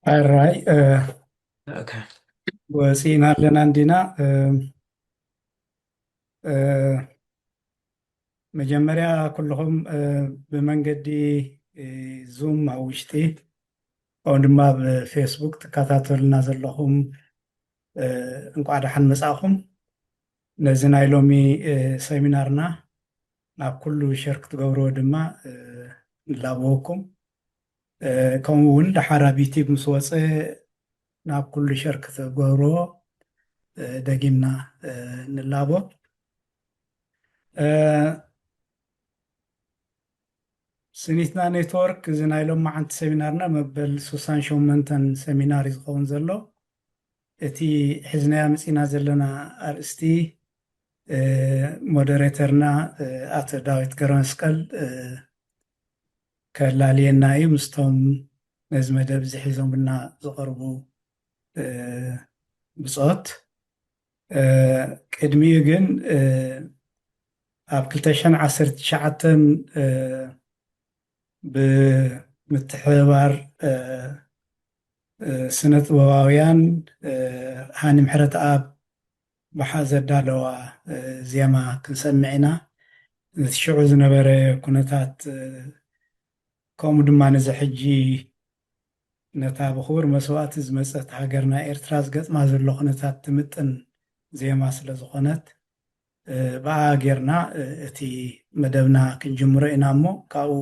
ሕራይ Okay. ወፂእና ኣለና እንዲና። መጀመርያ ኩልኹም ብመንገዲ ዙም ኣብ ውሽጢ ከምኡ ድማ ብፌስቡክ ትከታተሉና ዘለኹም እንቋዕ ደሓን መጻእኹም። ነዚ ናይ ሎሚ ሰሚናርና ናብ ኩሉ ሸር ክትገብርዎ ድማ ንላበወኩም። ከምኡ እውን ደሓር ኣብ ዩቲብ ምስ ወፀ ናብ ኩሉ ሸር ክትገብርዎ ደጊምና ንላቦ። ስኒትና ኔትወርክ እዚ ናይ ሎም መዓንቲ ሰሚናርና መበል ሱሳን ሸመንተን ሰሚናር እዩ ዝኸውን ዘሎ። እቲ ሕዝናያ መፂና ዘለና ኣርእስቲ ሞደሬተርና ኣቶ ዳዊት ገረመስቀል ከላልየና እዩ ምስቶም ነዚ መደብ እዚ ሒዞምና ዝቐርቡ ብፆት። ቅድሚኡ ግን ኣብ ክልተ ሽሕን ዓሰርተ ትሽዓተን ብምትሕብባር ስነ ጥበባውያን ሃኒ ምሕረተኣብ ብሓ ዘዳለዋ ዜማ ክንሰምዕ ኢና። ነቲ ሽዑ ዝነበረ ኩነታት ከምኡ ድማ ነዚ ሕጂ ነታ ብክቡር መስዋእቲ ዝመፀት ሃገርና ኤርትራ ዝገጥማ ዘሎ ኩነታት ትምጥን ዜማ ስለ ዝኾነት ብኣ ጌርና እቲ መደብና ክንጅምሮ ኢና እሞ ካብኡ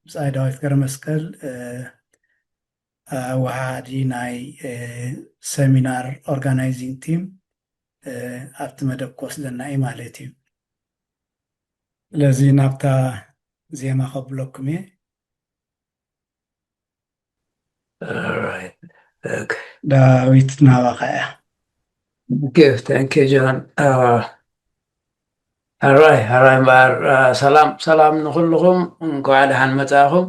ብፃይ ዳዊት ገረመስቀል ኣወሃሃዲ ናይ ሰሚናር ኦርጋናይዚንግ ቲም ኣብቲ መደብ ክወስደና እዩ ማለት እዩ። ስለዚ ናብታ ዜማ ከብለኩም እየ። Alright. Okay. ዳዊት ናባኻ እያ። Thank you, thank you, John. Uh, ሕራይ ሕራይ እምበኣር ሰላም ሰላም ንኹልኹም፣ እንኳዕ ደሓን መጻእኹም።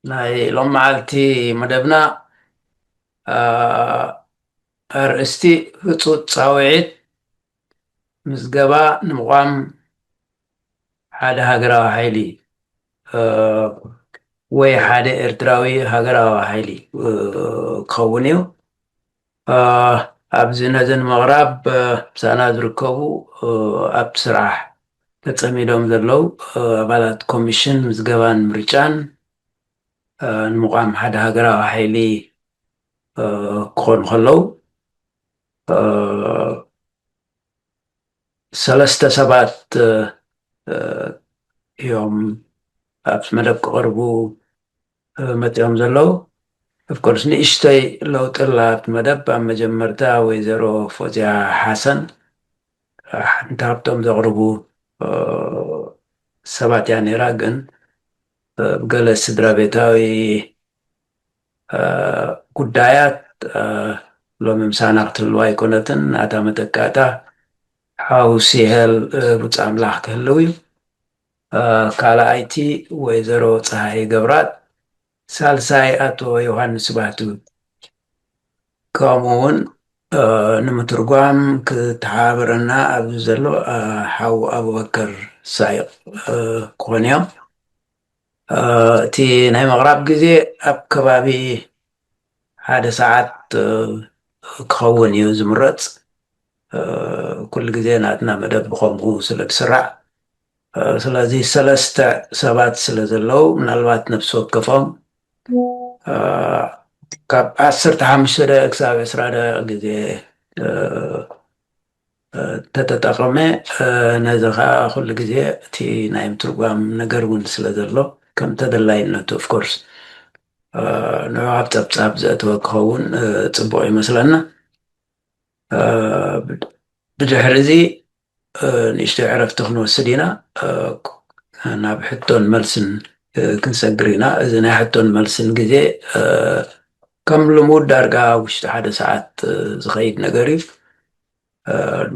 ናይ ሎም መዓልቲ መደብና ኣርእስቲ ህፁፅ ፃውዒት ምዝገባ ንምቋም ሓደ ሃገራዊ ሓይሊ ወይ ሓደ ኤርትራዊ ሃገራዊ ሓይሊ ክኸውን እዩ። ኣብዚ ነዚ ንምቕራብ ምሳና ዝርከቡ ኣብ ስራሕ ተጸሚዶም ዘለዉ ኣባላት ኮሚሽን ምዝገባን ምርጫን ንምቋም ሓደ ሃገራዊ ሓይሊ ክኾኑ ከለዉ፣ ሰለስተ ሰባት እዮም ኣብቲ መደብ ክቐርቡ መፂኦም ዘለዉ። ኦፍኮርስ ንእሽተይ ለውጢ ኣላ ኣብቲ መደብ። ኣብ መጀመርታ ወይዘሮ ፎዚያ ሓሰን ሓንቲ ካብቶም ዘቕርቡ ሰባት እያ ነይራ፣ ግን ብገለ ስድራ ቤታዊ ጉዳያት ሎሚ ምሳና ክትህልዋ ኣይኮነትን። ናታ መተካእታ ሓው ሲሄል ቡፃ ኣምላኽ ክህልው እዩ። ካልኣይቲ ወይዘሮ ፀሃይ ገብራት፣ ሳልሳይ ኣቶ ዮሃንስ ባህቱ፣ ከምኡ እውን ንምትርጓም ክተሓባበረና ኣብዚ ዘሎ ሓው ኣቡበከር ሳይቕ ክኾኑ እዮም። እቲ ናይ ምቕራብ ግዜ ኣብ ከባቢ ሓደ ሰዓት ክኸውን እዩ ዝምረፅ። ኩሉ ግዜ ናትና መደብ ብኸምኡ ስለ ዝስራዕ፣ ስለዚ ሰለስተ ሰባት ስለ ዘለዉ ምናልባት ነፍሲ ወከፎም ካብ ዓሰርተ ሓሙሽተ ደቂቕ ክሳብ ዕስራ ደቂቕ ግዜ ተተጠቐመ፣ ነዚ ከዓ ኩሉ ግዜ እቲ ናይ ምትርጓም ነገር እውን ስለ ዘሎ ከም ተደላይነቱ ኦፍኮርስ ንዑ ኣብ ፀብፃብ ዘእተወ ክኸውን ፅቡቕ ይመስለና። ብድሕሪ እዚ ንእሽተይ ዕረፍቲ ክንወስድ ኢና። ናብ ሕቶን መልስን ክንሰግር ኢና። እዚ ናይ ሕቶን መልስን ግዜ ከም ልሙድ ዳርጋ ውሽጢ ሓደ ሰዓት ዝኸይድ ነገር እዩ።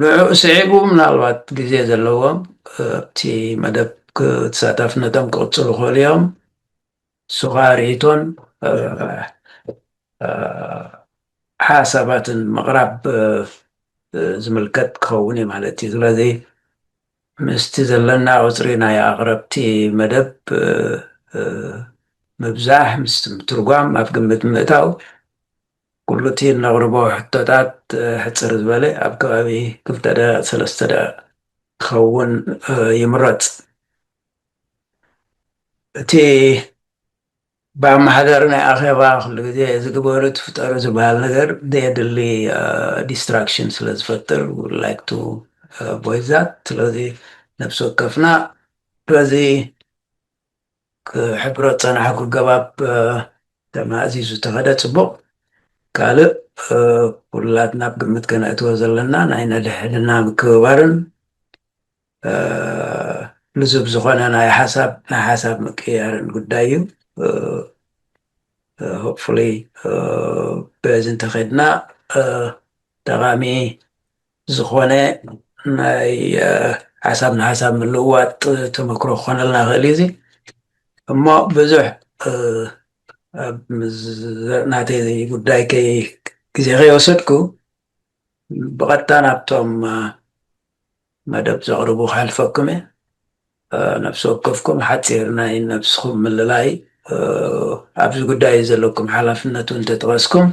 ንዕኡ ስዒቡ ምናልባት ግዜ ዘለዎም ኣብቲ መደብ ተሳታፍነቶም ክቕፅሉ ይኽእሉ እዮም። ንሱ ከዓ ርኢቶን ሓሳባትን ምቕራብ ዝምልከት ክኸውን እዩ ማለት እዩ። ስለዚ ምስቲ ዘለና ቁፅሪ ናይ ኣቕረብቲ መደብ ምብዛሕ ምስ ምትርጓም ኣብ ግምት ምእታው፣ ኩሉ እቲ እነቕርቦ ሕቶታት፣ እ፣ ሕጽር ዝበለ ኣብ ከባቢ ክልተ ደቂቕ፣ ሰለስተ ደቂቕ ክኸውን፣ እ፣ ይምረጽ። እቲ ብኣመሓዳሪ ናይ ኣኼባ ኩሉ ግዜ እዚ ግበሩ፣ እቲ ፍጠሩ ዝበሃል ነገር ዘየድሊ፣ እ፣ ዲስትራክሽን ስለ ዝፈጥር፣ we would like to, እ፣ avoid that። ስለዚ ነፍሲ ወከፍና በዚ ክሕብሮ ዝጸናሕኩ ገባብ፣ እ፣ ተማእዚዙ ተኸደ ጽቡቕ። ካልእ፣ እ፣ ኩላትና ኣብ ግምት ከነእትዎ ዘለና ናይ ነድሕድና ምክብባርን፣ እ፣ ልዙብ ዝኾነ ናይ ሓሳብ፣ ናይ ሓሳብ ምቅያርን ጉዳይ እዩ። እ፣ እ፣ ሆፕፉሊ፣ እ፣ በዚ እንተኸድና፣ እ፣ ጠቓሚ ዝኾነ ናይ፣ እ፣ ሓሳብ ንሓሳብ ምልውዋጥ ተመክሮ ክኾነልና ይኽእል እዩ። እዚ እሞ ብዙሕ፣ እ፣ ኣብ ምዝ-፣ ናተይ ጉዳይ ከይ-፣ ግዜ ከይወሰድኩ ብቐጥታ ናብቶም፣ እ፣ መደብ ዘቕርቡ ክሓልፈኩም እየ። እ፣ ነፍሲ ወከፍኩም ሓጺር ናይ ነብስኹም ምልላይ፣ እ፣ ኣብዚ ጉዳይ ዘለኩም ሓላፍነት እውን እንተጠቐስኩም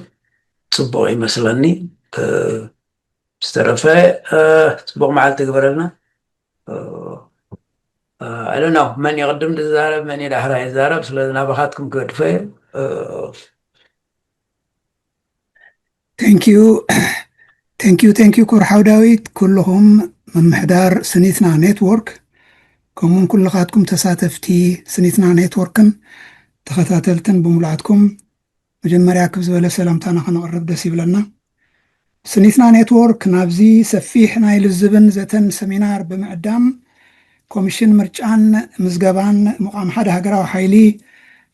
ጽቡቕ ይመስለኒ። እ፣ ዝተረፈ፣ እ፣ ጽቡቕ መዓልቲ ግበረልና። እ፣ እ፣ I don't know፣ መን ይቕድም ዝዛረብ፣ መን እዩ ዳሕራይ ይዛረብ? ስለዚ ናባኻትኩም ክገድፎ እየ። እ፣ Thank you, thank you, thank you ክቡር ሓው ዳዊት፣ ኩልኹም ምምሕዳር ስኒትና ኔትወርክ፣ ከምኡውን ኩልኻትኩም ተሳተፍቲ ስኒትና ኔትወርክን ተኸታተልትን ብምሉኣትኩም፣ መጀመርያ ክብ ዝበለ ሰላምታና ከነቕርብ ደስ ይብለና። ስኒትና ኔትወርክ ናብዚ ሰፊሕ ናይ ልዝብን ዘተን ሰሚናር ብምዕዳም፣ ኮሚሽን ምርጫን ምዝገባን ምቋም ሓደ ሃገራዊ ሓይሊ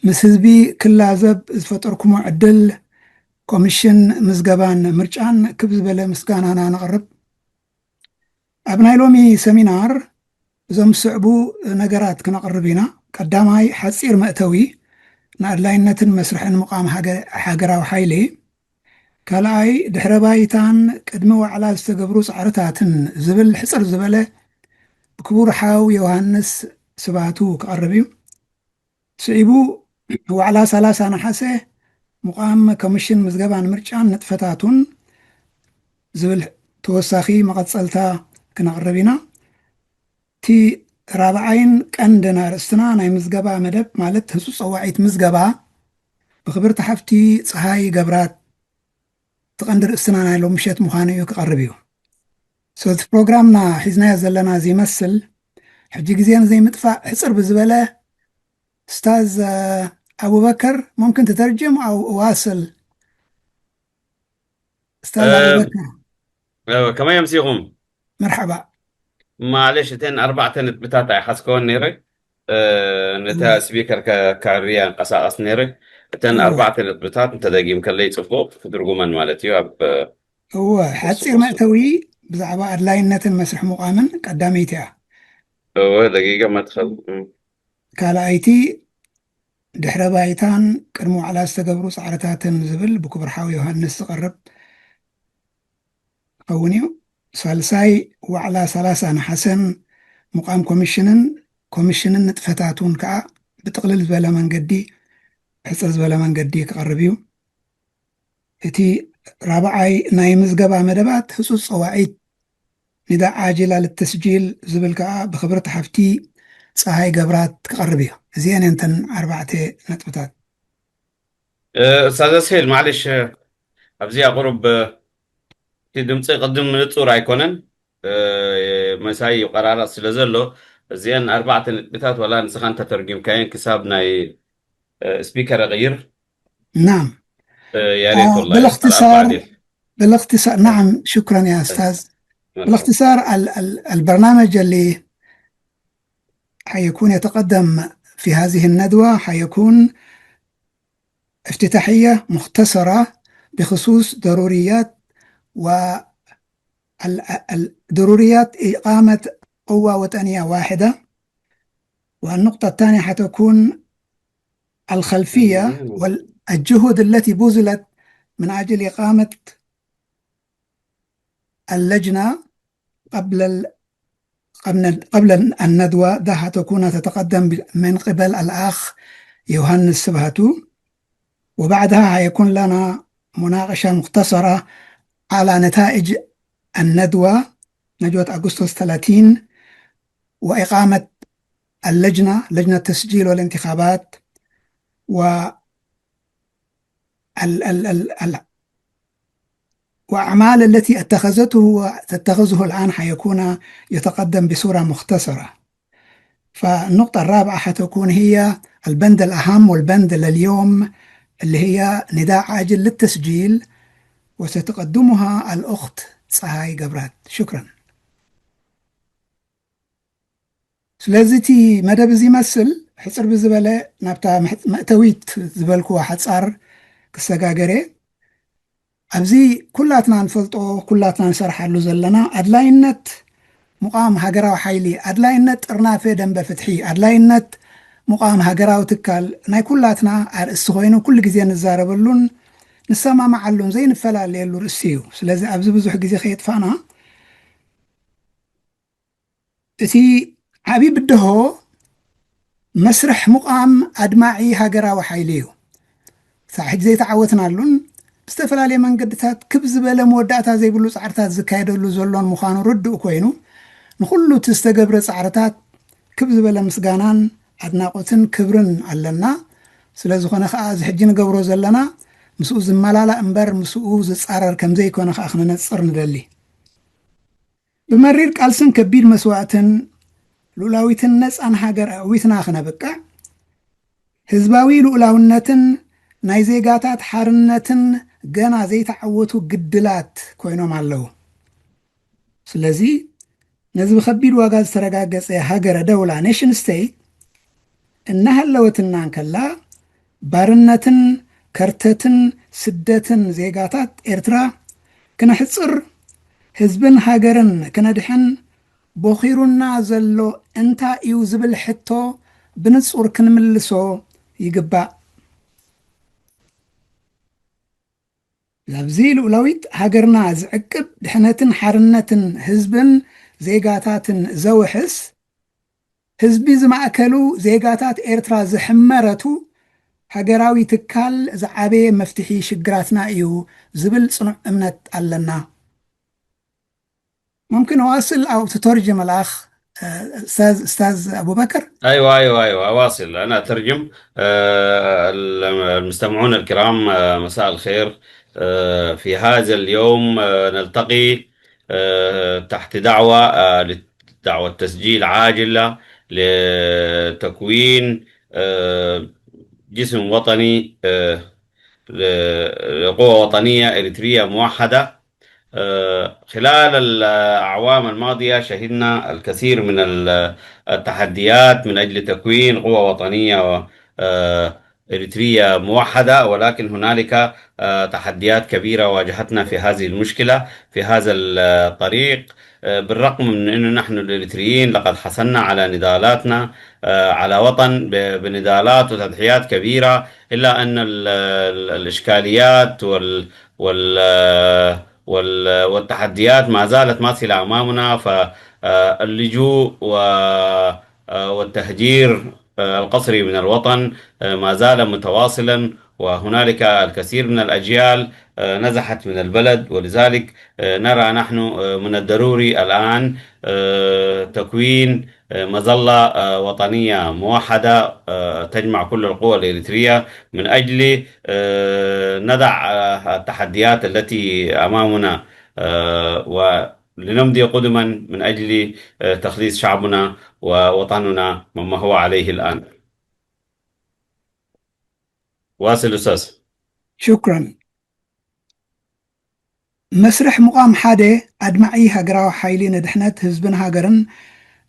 ምስ ህዝቢ ክላዘብ ዝፈጠርኩሞ ዕድል፣ ኮሚሽን ምዝገባን ምርጫን ክብ ዝበለ ምስጋናና ነቕርብ። ኣብ ናይ ሎሚ ሰሚናር እዞም ዝስዕቡ ነገራት ክነቕርብ ኢና። ቀዳማይ፣ ሓጺር መእተዊ ንኣድላይነትን መስርሕን ምቋም ሃገ-፣ ሃገራዊ ሓይሊ። ካልኣይ፣ ድሕረ ባይታን ቅድሚ ዋዕላ ዝተገብሩ ጻዕርታትን ዝብል ሕጽር ዝበለ ብክቡር ሓው ዮሃንስ ስባቱ ክቐርብ እዩ። ስዒቡ፣ ዋዕላ ሰላሳ ነሓሰ ምቋም ኮሚሽን ምዝገባን ምርጫን ንጥፈታቱን ዝብል ተወሳኺ መቐጸልታ ክነቕርብ ኢና። እቲ ራብዓይን ቀንድን ኣርእስትና ናይ ምዝገባ መደብ፣ ማለት ህጹጽ ጸዋዒት ምዝገባ፣ ብክብርቲ ሓፍቲ ጸሃይ ገብራት፣ እቲ ቀንዲ ርእስና ናይ ሎም ምሸት ምዃኑ እዩ ክቐርብ እዩ። ስለዚ ፕሮግራምና ሒዝናዮ ዘለና እዚ ይመስል። ሕጂ ግዜ ንዘይምጥፋእ ሕጽር ብዝበለ፣ ኡስታዝ፣ እ፣ ኣቡበከር፣ ممكن تترجم أو أواصل؟ ኡስታዝ እ፣ ኣቡበከር፣ እ፣ ከመይ ኣምሲኹም? መርሓባ። ማለሽ፣ እተን ኣርባዕተ ነጥብታት ኣይሓዝከወን ነይረ። እ፣ ነታ እወ፣ ስፒከር ከ-፣ ከዕርያ እንቀሳቐስ ነይረ። እተን እወ፣ ኣርባዕተ ነጥብታት እንተደጊምከለይ ጽቡቕ ክትርጉመን ማለት እዩ። ኣብ፣ እ፣ እወ፣ ሓጺር ቁስ-፣ መእተዊ ብዛዕባ ኣድላይነትን መስርሕ ምቋምን ቀዳመይቲ እያ። እወ፣ ደቂቀ መትኸል። እም። ካልኣይቲ፣ ድሕረ ባይታን ቅድሚ ዋዕላ ዝተገብሩ ጻዕርታትን ዝብል ብክቡር ሓው ዮሃንስ ዝቐርብ ክኸውን እዩ። ሳልሳይ፣ ዋዕላ ሰላሳ ነሓሰን ምቋም ኮሚሽንን፣ ኮሚሽንን ንጥፈታቱን ከኣ ብጥቕልል ዝበለ መንገዲ፣ ብሕጽር ዝበለ መንገዲ ክቐርብ እዩ። እቲ ራብዓይ ናይ ምዝገባ መደባት ህጹጽ ጸዋዒት نداء عاجل للتسجيل ዝብል ከኣ ብክብርቲ ሓፍቲ ጸሃይ ገብራት ክቐርብ እዩ። እዚአን እየን እተን ኣርባዕተ ነጥብታት። እ፣ ኡስታዝ ኣስሄል፣ ማዕለሽ፣ እ፣ ኣብዚኣ ቁሩብ፣ እ፣ እቲ ድምፂ ቅድም ንጹር ኣይኮነን። እ፣ መሳይ ይቆራረጽ ስለ ዘሎ፣ እዚአን ኣርባዕተ ነጥብታት ዋላ ንስኻ እንተተርጊምካየን ክሳብ ናይ፣ እ፣ ስፒከር እቕይር። نعم. እ፣ يا ريت آه، والله بالاختصار، بعدين. بالاختصار، نعم، شكرا يا أستاذ. مرحبا. بالاختصار، ال-، ال-، البرنامج اللي حيكون يتقدم في هذه الندوة حيكون افتتاحية مختصرة بخصوص ضروريات و ال-، ال-، ضروريات إقامة قوة وطنية واحدة. والنقطة الثانية حتكون الخلفية والجهود التي بذلت من أجل إقامة اللجنة قبل ال-، قبل، قبل الندوة، ده حتكون تتقدم ب-، من قبل الأخ يوهانس سبهاتو، وبعدها حيكون لنا مناقشة مختصرة على نتائج الندوة، ندوة أغسطس ثلاثين، وإقامة اللجنة، لجنة التسجيل والانتخابات، و ال ال ال ال وأعمال التي اتخذته وتتخذه الآن حيكون يتقدم بصورة مختصرة. فالنقطة الرابعة حتكون هي البند الأهم والبند لليوم، اللي هي نداء عاجل للتسجيل، وستقدمها الأخت ፀሐይ ገብራት. شكرا. ስለዚ እቲ መደብ እዚ ይመስል። ሕፅር ብዝበለ ናብታ መሕ- መእተዊት ዝበልክዋ ሓፃር ክሰጋገር እየ። ኣብዚ ኩላትና ንፈልጦ፣ ኩላትና ንሰርሓሉ ዘለና ኣድላይነት ምቋም ሃገራዊ ሓይሊ፣ ኣድላይነት ጥርናፈ ደንበ ፍትሒ፣ ኣድላይነት ምቋም ሃገራዊ ትካል ናይ ኩላትና ኣርእስቲ ኮይኑ ኩሉ ግዜ ንዛረበሉን ንሰማማዓሉን ዘይንፈላለየሉ ርእሲ እዩ። ስለዚ ኣብዚ ብዙሕ ግዜ ከየጥፋእና እቲ ዓቢ ብድሆ መስርሕ ምቋም ኣድማዒ ሃገራዊ ሓይሊ እዩ። ክሳዕ ሕጂ ዘይተዓወትናሉን ብዝተፈላለየ መንገድታት ክብ ዝበለ መወዳእታ ዘይብሉ ጻዕርታት ዝካየደሉ ዘሎን ምዃኑ ርዱእ ኮይኑ፣ ንኹሉ እቲ ዝተገብረ ጻዕርታት ክብ ዝበለ ምስጋናን ኣድናቖትን ክብርን ኣለና። ስለ ዝኾነ ከኣ እዚ ሕጂ ንገብሮ ዘለና ምስኡ ዝመላላእ እምበር ምስኡ ዝጻረር ከም ዘይኮነ ከኣ ክነነጽር ንደሊ። ብመሪር ቃልስን ከቢድ መስዋእትን ልኡላዊትን ነጻን ሃገር ኣዕዊትና ክነብቅዕ፣ ህዝባዊ ልኡላውነትን ናይ ዜጋታት ሓርነትን ገና ዘይተዓወቱ ግድላት ኮይኖም ኣለዉ። ስለዚ ነዚ ብኸቢድ ዋጋ ዝተረጋገጸ ሃገረ ደውላ፣ ኔሽን ስቴት፣ እናሃለወትና እንከላ፣ ባርነትን ከርተትን ስደትን ዜጋታት ኤርትራ ክነሕጽር፣ ህዝብን ሃገርን ክነድሕን ቦኺሩና ዘሎ እንታይ እዩ ዝብል ሕቶ ብንጹር ክንምልሶ ይግባእ። ላብዚ ልኡላዊት ሃገርና ዝዕቅብ፣ ድሕነትን ሓርነትን ህዝብን ዜጋታትን ዘውሕስ፣ ህዝቢ ዝማእከሉ፣ ዜጋታት ኤርትራ ዝሕመረቱ ሃገራዊ ትካል ዝዓበየ መፍትሒ ሽግራትና እዩ ዝብል ጽኑዕ እምነት ኣለና። ممكن أواصل أو تترجم الأخ، آه، أستاذ، أستاذ أبو بكر؟ أيوة، أيوة، أيوة، أواصل. أنا أترجم. آه، المستمعون الكرام، آه، مساء الخير. آه، في هذا اليوم، آه، نلتقي، آه، تحت دعوة، آه، لدعوة تسجيل عاجلة لتكوين، آه، جسم وطني، آه، ل-، لقوة وطنية إريترية موحدة. آه، خلال الأعوام الماضية شهدنا الكثير من ال-، التحديات من أجل تكوين قوة وطنية، آه، إريترية موحدة، ولكن هنالك، آه، تحديات كبيرة واجهتنا في هذه المشكلة، في هذا الطريق. آه، بالرغم من أنه نحن الإريتريين لقد حصلنا على نضالاتنا، آه، على وطن ب-، بنضالات وتضحيات كبيرة، إلا أن ال-، ال-، الإشكاليات وال-، وال-، آه، وال-، والتحديات ما زالت ماثلة أمامنا. فاللجوء و-، آه، والتهجير، آه، القسري من الوطن، آه، ما زال متواصلا، وهنالك الكثير من الأجيال، آه، نزحت من البلد، ولذلك، آه، نرى نحن، آه، من الضروري الآن، آه، تكوين، آه، مظلة، آه، وطنية موحدة، آه، تجمع كل القوى الإريترية من أجل، آه، نضع، آه، التحديات التي أمامنا، آه، ولنمضي قدما من أجل، آه، تخليص شعبنا ووطننا مما هو عليه الآن. واصل أستاذ. شكرا. መስርሕ ምቋም ሓደ ኣድማዒ ሃገራዊ ሓይሊ ንድሕነት ህዝብን ሃገርን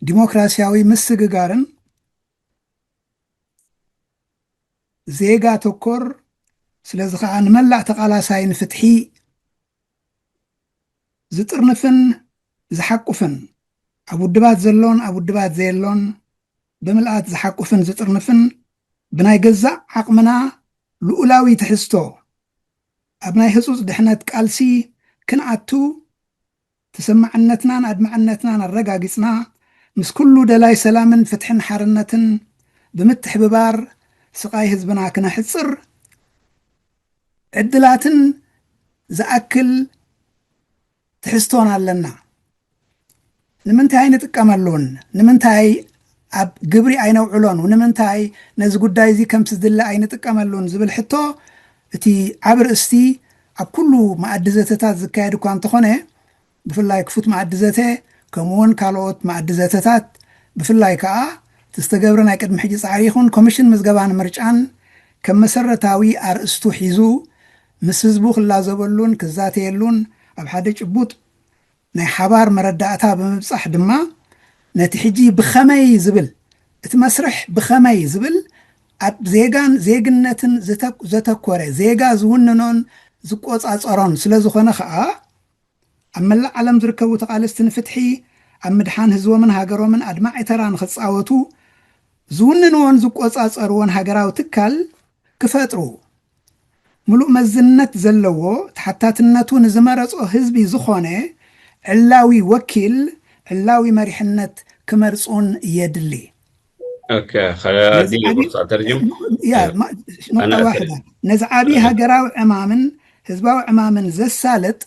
ዲሞክራሲያዊ ምስግጋርን ዜጋ ተኮር፣ ስለዚ ኸዓ ንመላእ ተቓላሳይ ንፍትሒ ዝጥርንፍን ዝሓቁፍን፣ ኣብ ውድባት ዘሎን ኣብ ውድባት ዘየሎን ብምልኣት ዝሓቁፍን ዝጥርንፍን፣ ብናይ ገዛእ ዓቕምና ልኡላዊ ትሕዝቶ ኣብ ናይ ህጹጽ ድሕነት ቃልሲ ክንኣቱ ተሰማዕነትናን ኣድማዕነትናን ኣረጋጊጽና፣ ምስ ኩሉ ደላይ ሰላምን ፍትሕን ሓርነትን ብምትሕብባር፣ ስቓይ ህዝብና ክነሕጽር ዕድላትን ዝኣክል ትሕዝቶን ኣለና። ንምንታይ ኣይንጥቀመሉን? ንምንታይ ኣብ ግብሪ ኣይነውዕሎን? ንምንታይ ነዚ ጉዳይ እዚ ከምቲ ዝድለ ኣይንጥቀመሉን ዝብል ሕቶ፣ እቲ ዓቢ ርእስቲ ኣብ ኩሉ መኣዲ ዘተታት ዝካየድ እኳ እንተኾነ፣ ብፍላይ ክፉት መኣዲ ዘተ፣ ከምኡውን ካልኦት መኣዲ ዘተታት፣ ብፍላይ ከኣ እቲ ዝተገብረ ናይ ቅድሚ ሕጂ ጻዕሪ ይኹን ኮሚሽን ምዝገባን ምርጫን ከም መሰረታዊ ኣርእስቱ ሒዙ ምስ ህዝቡ ክላዘበሉን ክዛተየሉን ኣብ ሓደ ጭቡጥ ናይ ሓባር መረዳእታ ብምብጻሕ ድማ ነቲ ሕጂ ብኸመይ ዝብል፣ እቲ መስርሕ ብኸመይ ዝብል ኣብ ዜጋን ዜግነትን ዘተ-፣ ዘተኮረ፣ ዜጋ ዝውንኖን ዝቆጻጸሮን ስለ ዝኾነ ኸኣ፣ ኣብ መላእ ዓለም ዝርከቡ ተቓለስቲ ንፍትሒ ኣብ ምድሓን ህዝቦምን ሃገሮምን ኣድማዒ ተራ ንኽጻወቱ ዝውንንዎን ዝቆጻጸርዎን ሃገራዊ ትካል ክፈጥሩ፣ ምሉእ መዝነት ዘለዎ፣ ተሓታትነቱ ንዝመረጾ ህዝቢ ዝኾነ ዕላዊ ወኪል፣ ዕላዊ መሪሕነት ክመርጹን የድሊ። ኦኬ፣ خليني ነዚ أديله ዓቢ-፣ فرصة أترجم. ያ፣ إيه. ማ-፣ ሽ-፣ ኖ፣ أنا ጠዋሕ أترجم. ዳ። ነዚ ዓቢ إيه. ሃገራዊ ዕማምን ህዝባዊ ዕማምን ዘሳልጥ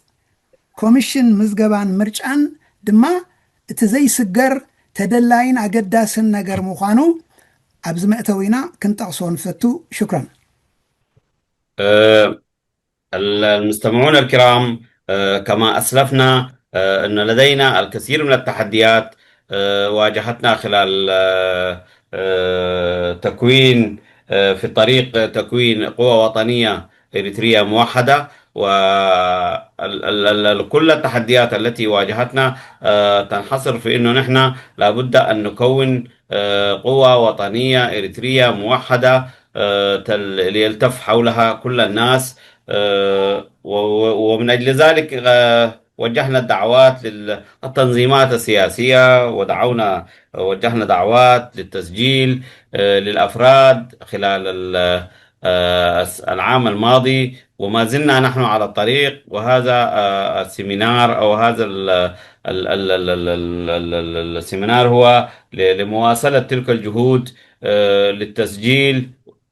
ኮሚሽን ምዝገባን ምርጫን ድማ እቲ ዘይስገር ተደላይን ኣገዳስን ነገር ምዃኑ ኣብዚ መእተዊና ክንጠቕሶ ንፈቱ። ሽክራን። آه، ال-، المستمعون الكرام، آه، كما أسلفنا، آه، أن لدينا الكثير من التحديات، آه، واجهتنا خلال، آه، آه، تكوين، آه، في طريق تكوين قوة وطنية إريترية موحدة، و ال-، ال-، ال-، ال-، كل التحديات التي واجهتنا، آه، تنحصر في إنه نحن لابد أن نكون، آه، قوة وطنية إريترية موحدة، آه، تل-، ليلتف حولها كل الناس، آه، و-، و-، ومن أجل ذلك، آه، وجهنا الدعوات للتنظيمات السياسية، ودعونا، وجهنا دعوات للتسجيل، آه، للأفراد خلال ال-، آه، الس-، العام الماضي، وما زلنا نحن على الطريق. وهذا، آه، السيمينار أو هذا ال-، ال-، ال-، ال-، ال-، ال-، ال-، ال-، السيمينار هو ل-، لمواصلة تلك الجهود، آه، للتسجيل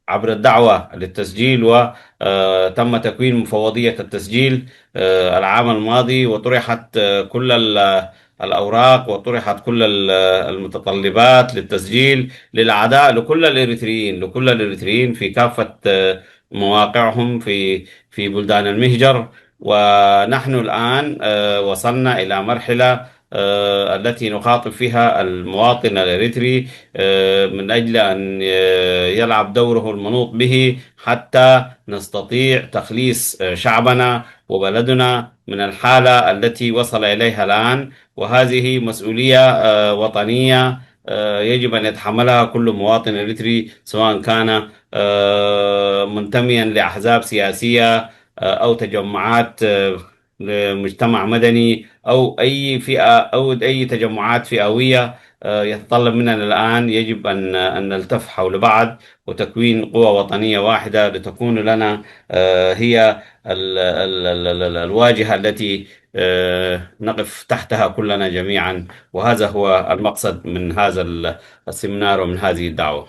عبر الدعوة للتسجيل، وتم تكوين مفوضية التسجيل، آه، العام الماضي، وطرحت، آه، كل ال-، الأوراق، وطرحت كل ال-، المتطلبات للتسجيل للأعضاء، لكل الإريتريين، لكل الإريتريين في كافة، آه، مواقعهم في، في بلدان المهجر. ونحن الآن، آه، وصلنا إلى مرحلة، آه، التي نخاطب فيها المواطن الإريتري، آه، من أجل أن، آه، يلعب دوره المنوط به حتى نستطيع تخليص، آه، شعبنا وبلدنا من الحالة التي وصل إليها الآن. وهذه مسؤولية، آه، وطنية، آه، يجب أن يتحملها كل مواطن إريتري، سواء كان، آه، منتميا لأحزاب سياسية، آه، أو تجمعات، آه، لمجتمع مدني أو أي فئة أو أي تجمعات فئوية، آه، يتطلب مننا الآن، يجب أن، أن نلتف حول بعض، وتكوين قوى وطنية واحدة لتكون لنا، آه، هي ال-، ال-، ال-، ال-، ال-، الواجهة التي، آه، نقف تحتها كلنا جميعا. وهذا هو المقصد من هذا ال-، السيمينار ومن هذه الدعوة.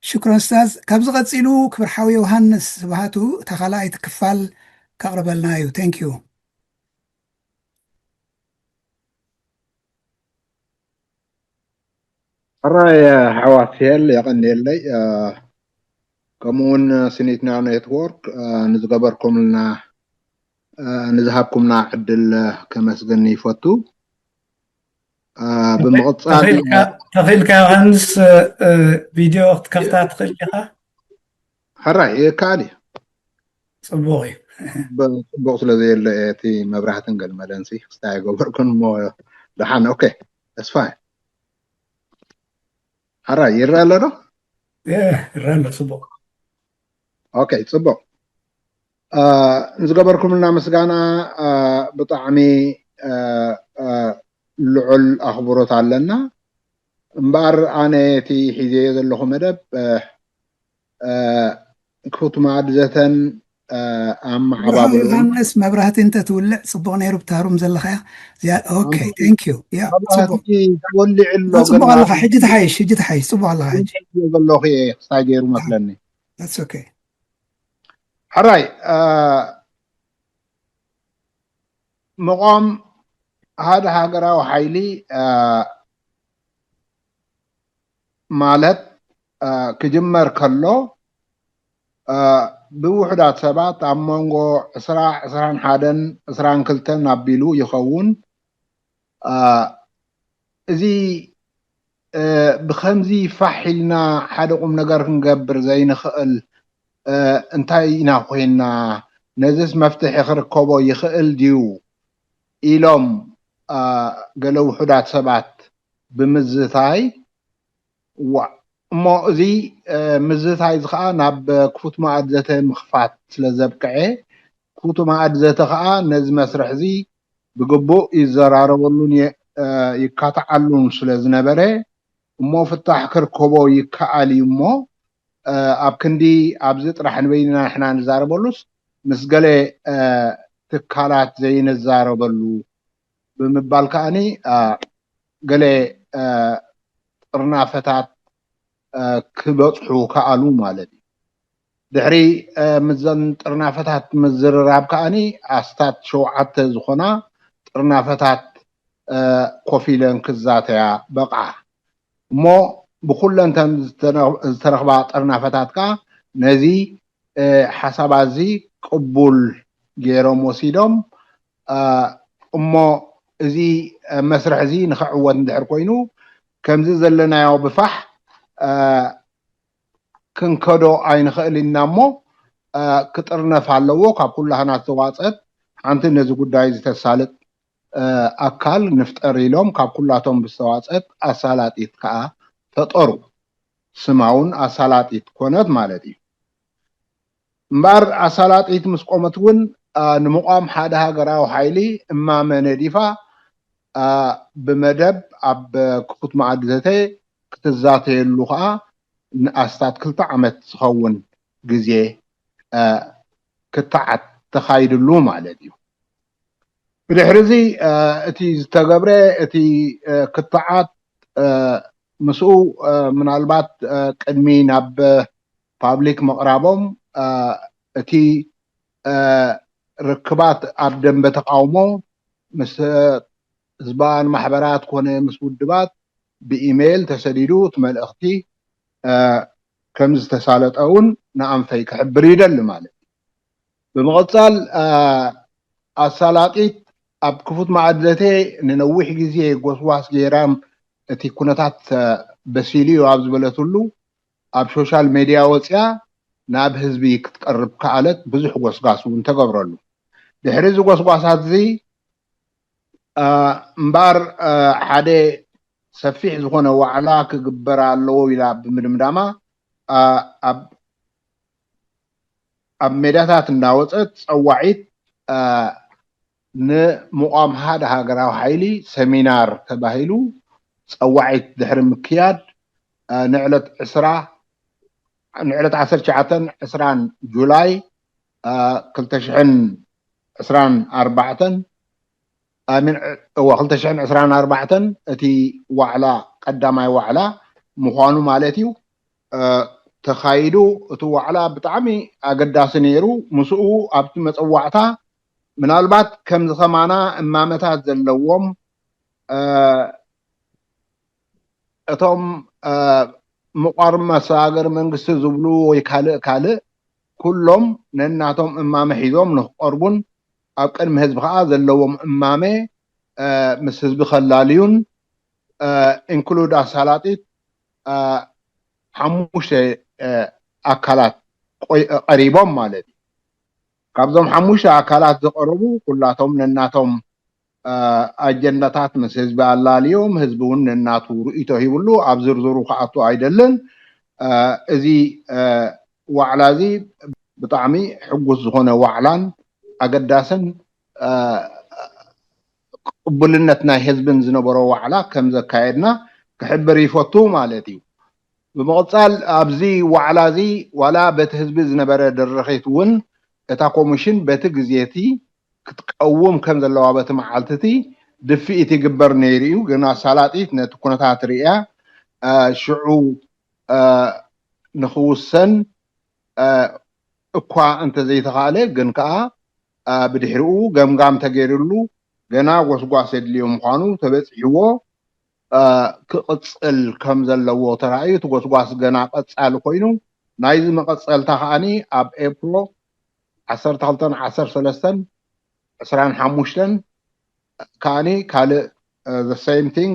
ሽክራን ኡስታዝ። ካብዚ ቀጺሉ ክብር ሓው ዮሃንስ ስብሃቱ እታ ካልኣይቲ ክፋል ከቕርበልና እዩ። Thank you። ሕራይ ኣሕዋት ሄል የቐንየለይ፣ እ፣ ከምኡውን ስኒትና ኔትወርክ፣ እ፣ ንዝገበርኩምልና፣ እ፣ ንዝሃብኩምና ዕድል፣ እ፣ ከመስግን ይፈቱ። እ፣ ብምቕጻል ተኺእልካ፣ ተኺእልካ ዮሃንስ፣ እ፣ እ፣ ቪድዮ ክትከፍታ ትኽእል ኢኻ? ሕራይ ይከኣል እዩ። ጽቡቕ እዩ። ብ-፣ ጽቡቕ ስለ ዘየለ እቲ መብራህትን ገለ መለንሲ ክስታይ ኣይገበርኩን እሞ ደሓን። ኦኬ፣ that's fine። ሕራይ ይረአ ኣሎ ዶ? እ፣ ይረአ ኣሎ፣ ጽቡቕ። ኦኬ፣ ጽቡቕ። አ፣ ንዝገበርኩምልና ምስጋና፣ አ፣ ብጣዕሚ፣ አ፣ አ፣ ልዑል ኣኽብሮት ኣለና። እምበኣር ኣነ እቲ ሒዘዮ ዘለኹ መደብ፣ አ፣ አ፣ ክፉት መኣዲ ዘተን ኣመሓባብሎ። ዮሃንስ፣ መብራህቲ እንተትውልዕ ጽቡቕ ነይሩ፣ ብታሩም ዘለኻያ። ኦኬ፣ thank you። ያ፣ ጽቡቕ። ተወሊዑ ኣሎ። ጽቡቕ ኣለኻ። ሕጂ ተሓይሽ፣ ሕጂ ተሓይሽ። ጽቡቕ ኣለኻ ሕጂ። ዘለኹ እየ፣ ክሳይ ገይሩ መስለኒ። That's okay። ሕራይ፣ ምቋም ሓደ ሃገራዊ ሓይሊ ማለት ክጅመር ከሎ፣ ብውሑዳት ሰባት ኣብ መንጎ ዕስራ፣ ዕስራን ሓደን ዕስራን ክልተን ኣቢሉ ይኸውን። እዚ ብኸምዚ ፋሕ ኢልና ሓደ ቁም ነገር ክንገብር ዘይንኽእል እንታይ ኢና ኮይና? ነዚስ መፍትሒ ክርከቦ ይኽእል ድዩ? ኢሎም ገለ ውሑዳት ሰባት ብምዝታይ፣ እሞ እዚ ምዝታይ እዚ ከዓ ናብ ክፉት መኣዲ ዘተ ምኽፋት ስለ ዘብቅዐ፣ ክፉት መኣዲ ዘተ ከዓ ነዚ መስርሕ እዚ ብግቡእ ይዘራረበሉን ይካትዓሉን ስለ ዝነበረ፣ እሞ ፍታሕ ክርከቦ ይከኣል እዩ እሞ፣ ኣብ ክንዲ ኣብዚ ጥራሕ ንበይንና ንሕና ንዛረበሉስ፣ ምስ ገለ ትካላት ዘይንዛረበሉ ብምባል ከኣኒ፣ ገለ ጥርናፈታት ክበጽሑ ከኣሉ ማለት እዩ። ድሕሪ ምዘን ጥርናፈታት ምዝርራብ ከኣኒ፣ ኣስታት ሸውዓተ ዝኾና ጥርናፈታት ኮፍ ኢለን ክዛተያ በቕዓ። እሞ ብኩለንተን ዝተረኽባ ጥርናፈታት ከኣ ነዚ ሓሳብ ኣዚ ቅቡል ገይሮም ወሲዶም፣ እሞ እዚ መስርሕ እዚ ንኽዕወት እንድሕር ኮይኑ፣ ከምዚ ዘለናዮ ብፋሕ ክንከዶ ኣይንኽእል ኢና እሞ፣ ክጥርነፍ ኣለዎ። ካብ ኩላህና ዝተዋፀት ሓንቲ ነዚ ጉዳይ ዝተሳልጥ ኣካል ንፍጠር ኢሎም ካብ ኩላቶም ብዝተዋፀት ኣሳላጢት ከዓ ፈጠሩ። ስማ እውን ኣሳላጢት ኮነት ማለት እዩ። እምበኣር ኣሳላጢት ምስ ቆመት እውን ንምቋም ሓደ ሃገራዊ ሓይሊ እማመ ነዲፋ፣ ብመደብ ኣብ ክፉት መኣዲ ዘተ ክትዛተየሉ ከዓ ንኣስታት ክልተ ዓመት ዝኸውን ግዜ ክትዓት ተኻይድሉ ማለት እዩ። ብድሕሪ እዚ እቲ ዝተገብረ እቲ ክትዓት ምስኡ ምናልባት ቅድሚ ናብ ፓብሊክ ምቕራቦም እቲ ርክባት ኣብ ደንበ ተቃውሞ ምስ ህዝባውያን ማሕበራት ኮነ ምስ ውድባት ብኢሜይል ተሰዲዱ እቲ መልእኽቲ ከም ዝተሳለጠ እውን ንኣንፈይ ክሕብር ይደሊ ማለት እዩ። ብምቕጻል ኣሳላጢት ኣብ ክፉት መኣዲ ዘተ ንነዊሕ ግዜ ጎስጓስ ገይራም እቲ ኩነታት በሲሉ እዩ ኣብ ዝበለትሉ ኣብ ሶሻል ሜድያ ወፅያ ናብ ህዝቢ ክትቀርብ ከኣለት። ብዙሕ ጎስጓስ እውን ተገብረሉ። ድሕሪ እዚ ጎስጓሳት እዚ እምበኣር ሓደ ሰፊሕ ዝኾነ ዋዕላ ክግበር ኣለዎ ኢላ ብምድምዳማ ኣብ ኣብ ሜዳታት እናወፀት ፀዋዒት ንምቋም ሓደ ሃገራዊ ሓይሊ ሰሚናር ተባሂሉ ፀዋዒት ድሕሪ ምክያድ ንዕለት ዕስራ ንዕለት ዓሰርተ ትሽዓተን ዕስራን ጁላይ ክልተ ሽሕን ዕስራን ኣርባዕተን እወ ክልተ ሽሕን ዕስራን ኣርባዕተን እቲ ዋዕላ ቀዳማይ ዋዕላ ምዃኑ ማለት እዩ ተኻይዱ። እቲ ዋዕላ ብጣዕሚ ኣገዳሲ ነይሩ። ምስኡ ኣብቲ መፀዋዕታ ምናልባት ከምዚ ከማና እማመታት ዘለዎም እቶም ምቋር መሰጋገሪ መንግስቲ ዝብሉ ወይ ካልእ ካልእ ኩሎም ነናቶም እማመ ሒዞም ንክቐርቡን ኣብ ቅድሚ ህዝቢ ከዓ ዘለዎም እማመ ምስ ህዝቢ ከላልዩን ኢንክሉድ ኣሳላጢት ሓሙሽተ ኣካላት ቀሪቦም ማለት እዩ። ካብዞም ሓሙሽተ ኣካላት ዝቐረቡ ኩላቶም ነናቶም ኣጀንዳታት ምስ ህዝቢ ኣላልዮም ህዝቢ እውን ነናቱ ርእይቶ ሂብሉ ኣብ ዝርዝሩ ክኣቱ ኣይደልን። እዚ ዋዕላ እዚ ብጣዕሚ ሕጉስ ዝኾነ ዋዕላን ኣገዳስን ቅቡልነት ናይ ህዝብን ዝነበሮ ዋዕላ ከም ዘካየድና ክሕብር ይፈቱ ማለት እዩ። ብምቕፃል ኣብዚ ዋዕላ እዚ ዋላ በቲ ህዝቢ ዝነበረ ድርኺት እውን እታ ኮሚሽን በቲ ግዜ እቲ ክትቀውም ከም ዘለዋ በቲ መዓልቲ እቲ ድፍኢት ይግበር ነይሩ እዩ። ግን ኣሳላጢት ነቲ ኩነታት ርእያ፣ እ፣ ሽዑ፣ እ፣ ንኽውሰን፣ እ፣ እኳ እንተዘይተኻእለ፣ ግን ከኣ፣ እ፣ ብድሕሪኡ ገምጋም ተገይሩሉ ገና ጎስጓስ የድልዮ ምዃኑ ተበጺሕዎ፣ እ፣ ክቕጽል ከም ዘለዎ ተራእዩ፣ እቲ ጎስጓስ ገና ቀጻሊ ኮይኑ፣ ናይዚ መቐጸልታ ከኣኒ ኣብ ኤፕሮ ዓሰርተ ክልተን ዓሰርተ ሰለስተን ዕስራን ሓሙሽተን ከኣኒ ካልእ፣ እ፣ the same thing፣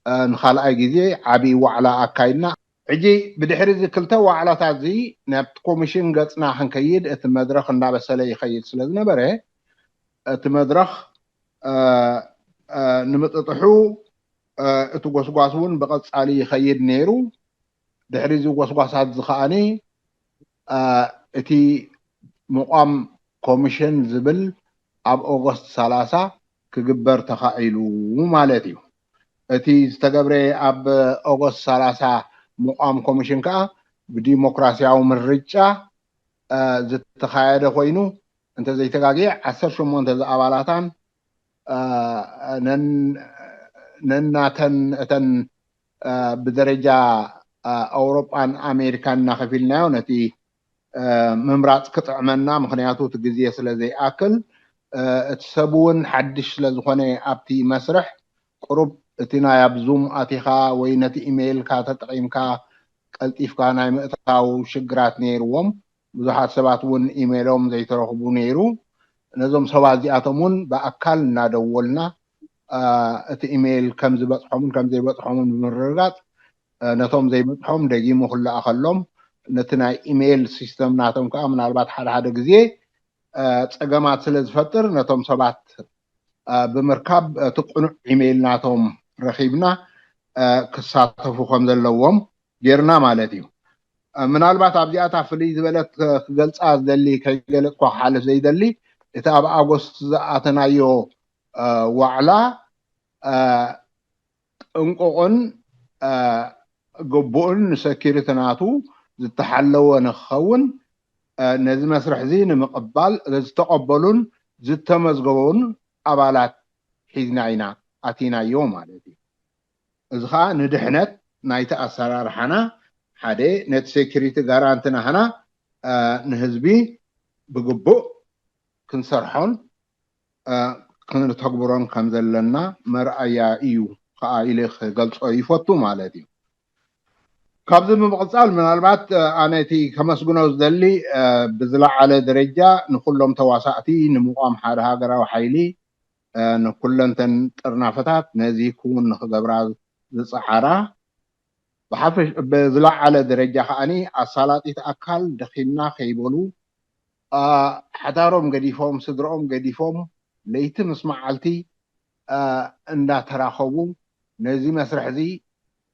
እ፣ ንኻልኣይ ግዜ ዓብዪ ዋዕላ ኣካይድና። ሕጂ ብድሕሪ እዚ ክልተ ዋዕላታት እዚ ናብቲ ኮሚሽን ገጽና ክንከይድ እቲ መድረኽ እንዳበሰለ ይኸይድ ስለ ዝነበረ፣ እቲ መድረኽ፣ እ፣ እ፣ ንምጥጥሑ፣ እ፣ እቲ ጎስጓስ እውን ብቐጻሊ ይኸይድ ነይሩ። ድሕሪ እዚ ጎስጓሳት እዚ ከኣኒ፣ እ፣ እቲ ምቋም ኮሚሽን ዝብል ኣብ ኦገስት ሰላሳ ክግበር ተኻኢሉ ማለት እዩ። እቲ ዝተገብረ ኣብ ኦገስት ሰላሳ ምቋም ኮሚሽን ከኣ ብዲሞክራሲያዊ ምርጫ፣ እ፣ ዝተኻየደ ኮይኑ፣ እንተዘይተጋግየ ዓሰርተ ሸሞንተ ዝኣባላታን፣ እ፣ ነን-፣ ነናተን እተን፣ እ፣ ብደረጃ፣ እ፣ ኣውሮጳን ኣሜሪካን እናኸፊልናዮ ነቲ፣ እ፣ ምምራጽ ክጥዕመና፣ ምኽንያቱ እቲ ግዜ ስለ ዘይኣክል፣ እ፣ እቲ ሰብ እውን ሓድሽ ስለ ዝኾነ ኣብቲ መስርሕ፣ ቁሩብ እቲ ናይ ኣብ ዙም ኣቲኻ ወይ ነቲ ኢሜይልካ ተጠቒምካ ቀልጢፍካ ናይ ምእታው ሽግራት ነይርዎም። ብዙሓት ሰባት እውን ኢሜይሎም ዘይተረኽቡ ነይሩ። ነዞም ሰባት እዚኣቶም እውን ብኣካል እናደወልና፣ እ፣ እቲ ኢሜይል ከም ዝበጽሖምን ከም ዘይበጽሖምን ብምርግጋጽ፣ እ፣ ነቶም ዘይበጽሖም ደጊሙ ክለኣኸሎም፣ ነቲ ናይ ኢሜይል ሲስተም ናቶም ከኣ ምናልባት ሓደ ሓደ ግዜ፣ እ፣ ጸገማት ስለ ዝፈጥር፣ ነቶም ሰባት፣ እ፣ ብምርካብ እቲ ቅኑዕ ኢሜይል ናቶም ረኺብና፣ እ፣ ክሳተፉ ከም ዘለዎም ጌርና ማለት እዩ። እ፣ ምናልባት ኣብዚኣ እታ ፍልይ ዝበለት፣ እ፣ ክገልጻ ዝደሊ፣ ከይገለጽኳ ክሓልፍ ዘይደሊ፣ እቲ ኣብ ኣጎስት ዝኣተናዮ፣ እ፣ ዋዕላ፣ እ፣ ጥንቁቕን፣ እ፣ ግቡእን ንሰኪሪቲ ናቱ ዝተሓለወ ንክኸውን፣ እ፣ ነዚ መስርሕ እዚ ንምቕባል ዝተቐበሉን ዝተመዝገቡን ኣባላት ሒዝና ኢና ኣቲናዮ ማለት እዩ። እዚ ኸኣ ንድሕነት ናይቲ ኣሰራርሓና ሓደ ነቲ ሴኩሪቲ ጋራንቲ ናህና፣ እ፣ ንህዝቢ ብግቡእ ክንሰርሖን፣ እ፣ ክንተግብሮን ከም ዘለና መርኣያ እዩ ኸኣ ኢለ ክገልጾ ይፈቱ ማለት እዩ። ካብዚ ብምቕጻል ምናልባት፣ እ፣ ኣነ እቲ ከመስግኖ ዝደሊ፣ እ፣ ብዝለዓለ ደረጃ ንኹሎም ተዋሳእቲ ንምቋም ሓደ ሃገራዊ ሓይሊ፣ እ፣ ንኩለንተን ጥርናፈታት ነዚ ክውን ንኽገብራ ዝጸዓራ፣ ብሓፈሽ-፣ ብዝለዓለ ደረጃ ከኣኒ ኣሳላጢት ኣካል ደኺምና ከይበሉ፣ እ፣ ሓዳሮም ገዲፎም፣ ስድርኦም ገዲፎም፣ ለይቲ ምስ መዓልቲ፣ እ፣ እንዳተራኸቡ ነዚ መስርሕ እዚ፣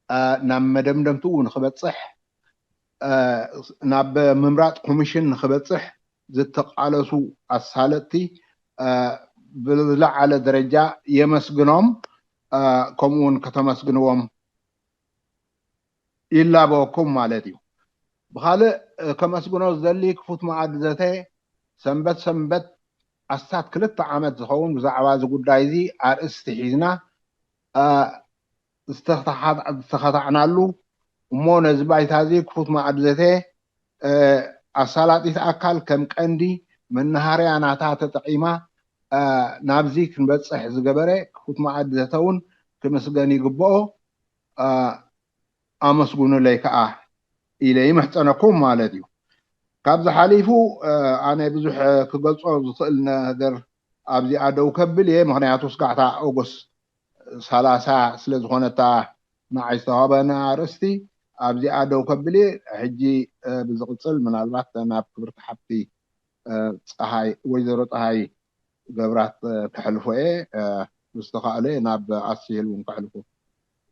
እ፣ ናብ መደምደምትኡ ንኽበጽሕ፣ እ፣ ናብ ምምራጽ ኮሚሽን ንኽበጽሕ ዝተቓለሱ ኣሳለጥቲ፣ እ፣ ብዝለዓለ ደረጃ የመስግኖም፣ እ፣ ከምኡ እውን ከተመስግንዎም ይላበወኩም ማለት እዩ። ብኻልእ፣ እ፣ ከመስግኖ ዝደሊ ክፉት መኣዲ ዘተ ሰንበት ሰንበት ኣስታት ክልተ ዓመት ዝኸውን ብዛዕባ እዚ ጉዳይ እዚ ኣርእስቲ ሒዝና፣ እ፣ ዝተኸታዓ-፣ ዝተኸታዕናሉ እሞ ነዚ ባይታ እዚ ክፉት መኣዲ ዘተ፣ እ፣ ኣሳላጢት ኣካል ከም ቀንዲ መናሃርያ ናታ ተጠቒማ፣ እ፣ ናብዚ ክንበጽሕ ዝገበረ ክፉት መኣዲ ዘተ እውን ክምስገን ይግብኦ። እ፣ ኣመስግኑለይ ከኣ ኢለ ይምሕጸነኩም ማለት እዩ። ካብዚ ሓሊፉ፣ እ፣ ኣነ ብዙሕ ክገልጾ ዝኽእል ነገር ኣብዚኣ ደው ከብል እየ። ምኽንያቱ ስጋዕታ ኦጎስት ሰላሳ ስለ ዝኾነታ ንዓይ ዝተዋህበኒ ኣርእስቲ ኣብዚኣ ደው ከብል እየ። ሕጂ፣ እ፣ ብዝቕጽል ምናልባት ናብ ክብርቲ ሓብቲ፣ እ፣ ጸሃይ፣ ወይዘሮ ጸሃይ ገብራት፣ እ፣ ከሕልፎ እየ። እ፣ ምስ ተኻእለ ናብ ኣስሄል እውን ከሕልፎ፣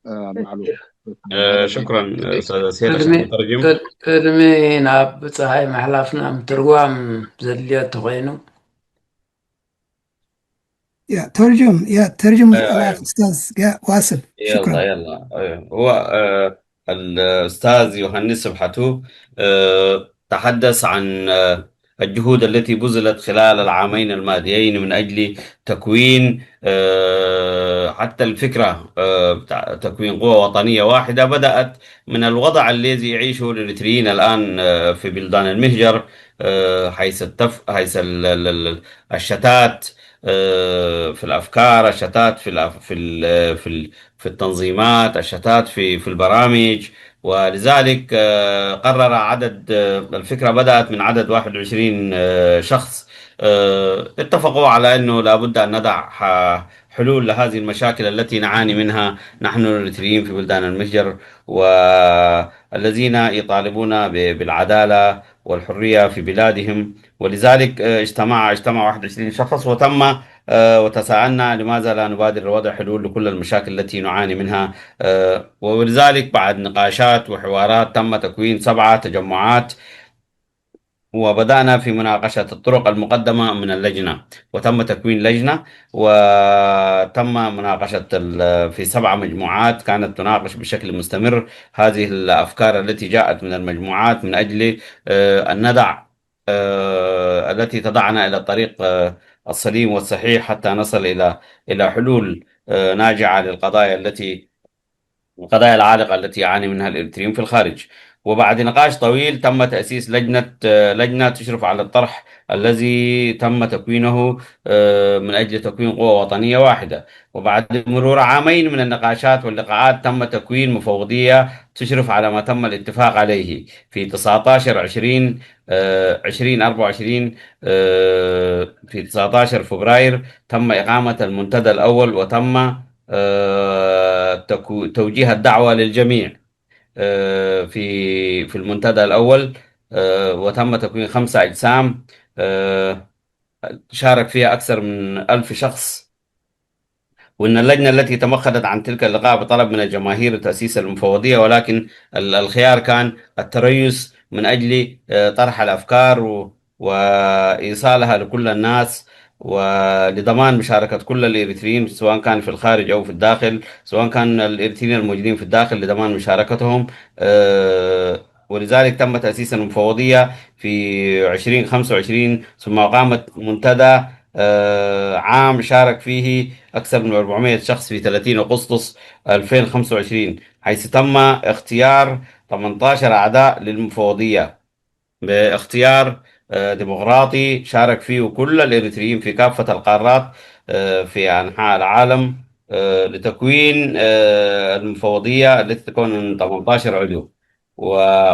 እ፣ ማዕሉ። እ፣ ሽክራን፣ እ፣ ሰ-፣ ሴረስ ቅድሚ፣ ተርጅም። ቅድ-፣ ቅድሚ ናብ ጸሃይ ምሕላፍና ምትርጓም ዘድልዮ እንተኾይኑ። ያ፣ ተርጅም፣ ያ፣ ተርጅም እ፣ الأخ أستاذ ጋ-፣ واصل. يلا، شكرا. يلا. أيوة. هو، آه، الأستاذ يوهانس سبحته، آه، تحدث عن، آه، الجهود التي بذلت خلال العامين الماضيين من أجل تكوين، آه، حتى الفكرة، آه، بتاع تكوين قوة وطنية واحدة بدأت من الوضع الذي يعيشه الإريتريين الآن، آه، في بلدان المهجر، آه، حيث التف-، حيث ال-، ال-، ال-، الشتات، آه، في الأفكار، الشتات في الأف-، في ال-، في ال-، في التنظيمات، الشتات في، في البرامج. ولذلك، آه، قرر عدد، آه، الفكرة بدأت من عدد واحد وعشرين، آه، شخص، آه، اتفقوا على أنه لابد أن نضع ح-، حلول لهذه المشاكل التي نعاني منها نحن الإريتريين في بلدان المهجر، والذين يطالبون ب-، بالعدالة والحرية في بلادهم. ولذلك، آه، اجتمع، اجتمع واحد وعشرين شخص، وتم، آه، وتساءلنا لماذا لا نبادر لوضع حلول لكل المشاكل التي نعاني منها. آه، ولذلك بعد نقاشات وحوارات تم تكوين سبعة تجمعات، وبدأنا في مناقشة الطرق المقدمة من اللجنة، وتم تكوين لجنة، وتم مناقشة ال-، في سبع مجموعات كانت تناقش بشكل مستمر هذه الأفكار التي جاءت من المجموعات من أجل، آه، أن ندع، آه، التي تضعنا إلى الطريق، آه، السليم والصحيح حتى نصل إلى، إلى حلول، آه، ناجعة للقضايا التي، القضايا العالقة التي يعاني منها الإريتريون في الخارج. وبعد نقاش طويل تم تأسيس لجنة، آه، لجنة تشرف على الطرح الذي تم تكوينه، آه، من أجل تكوين قوة وطنية واحدة. وبعد مرور عامين من النقاشات واللقاءات تم تكوين مفوضية تشرف على ما تم الاتفاق عليه في تسعتاشر عشرين، آه، عشرين أربعة وعشرين، آه، في تسعتاشر فبراير تم إقامة المنتدى الأول، وتم، آه، تكو-، توجيه الدعوة للجميع، آه، في، في المنتدى الأول، آه، وتم تكوين خمسة أجسام، آه، شارك فيها أكثر من ألف شخص. وإن اللجنة التي تمخلت عن تلك اللقاء بطلب من الجماهير تأسيس المفوضية، ولكن ال-، الخيار كان التريث من أجل، آه، طرح الأفكار و-، وإيصالها لكل الناس، ولضمان مشاركة كل الإريتريين، سواء كان في الخارج أو في الداخل، سواء كان الإريتريين الموجودين في الداخل لضمان مشاركتهم. آه، ولذلك تم تأسيس المفوضية في عشرين خمسة وعشرين، ثم أقامت منتدى، آه، عام شارك فيه أكثر من أربعمية شخص في ثلاثين أغسطس ألفين وخمسة وعشرين، حيث تم اختيار تمنتاشر أعضاء للمفوضية باختيار، آه، ديمقراطي شارك فيه كل الإريتريين في كافة القارات، آه، في أنحاء العالم، آه، لتكوين، آه، المفوضية التي تكون من تمنتاشر عضو. و-،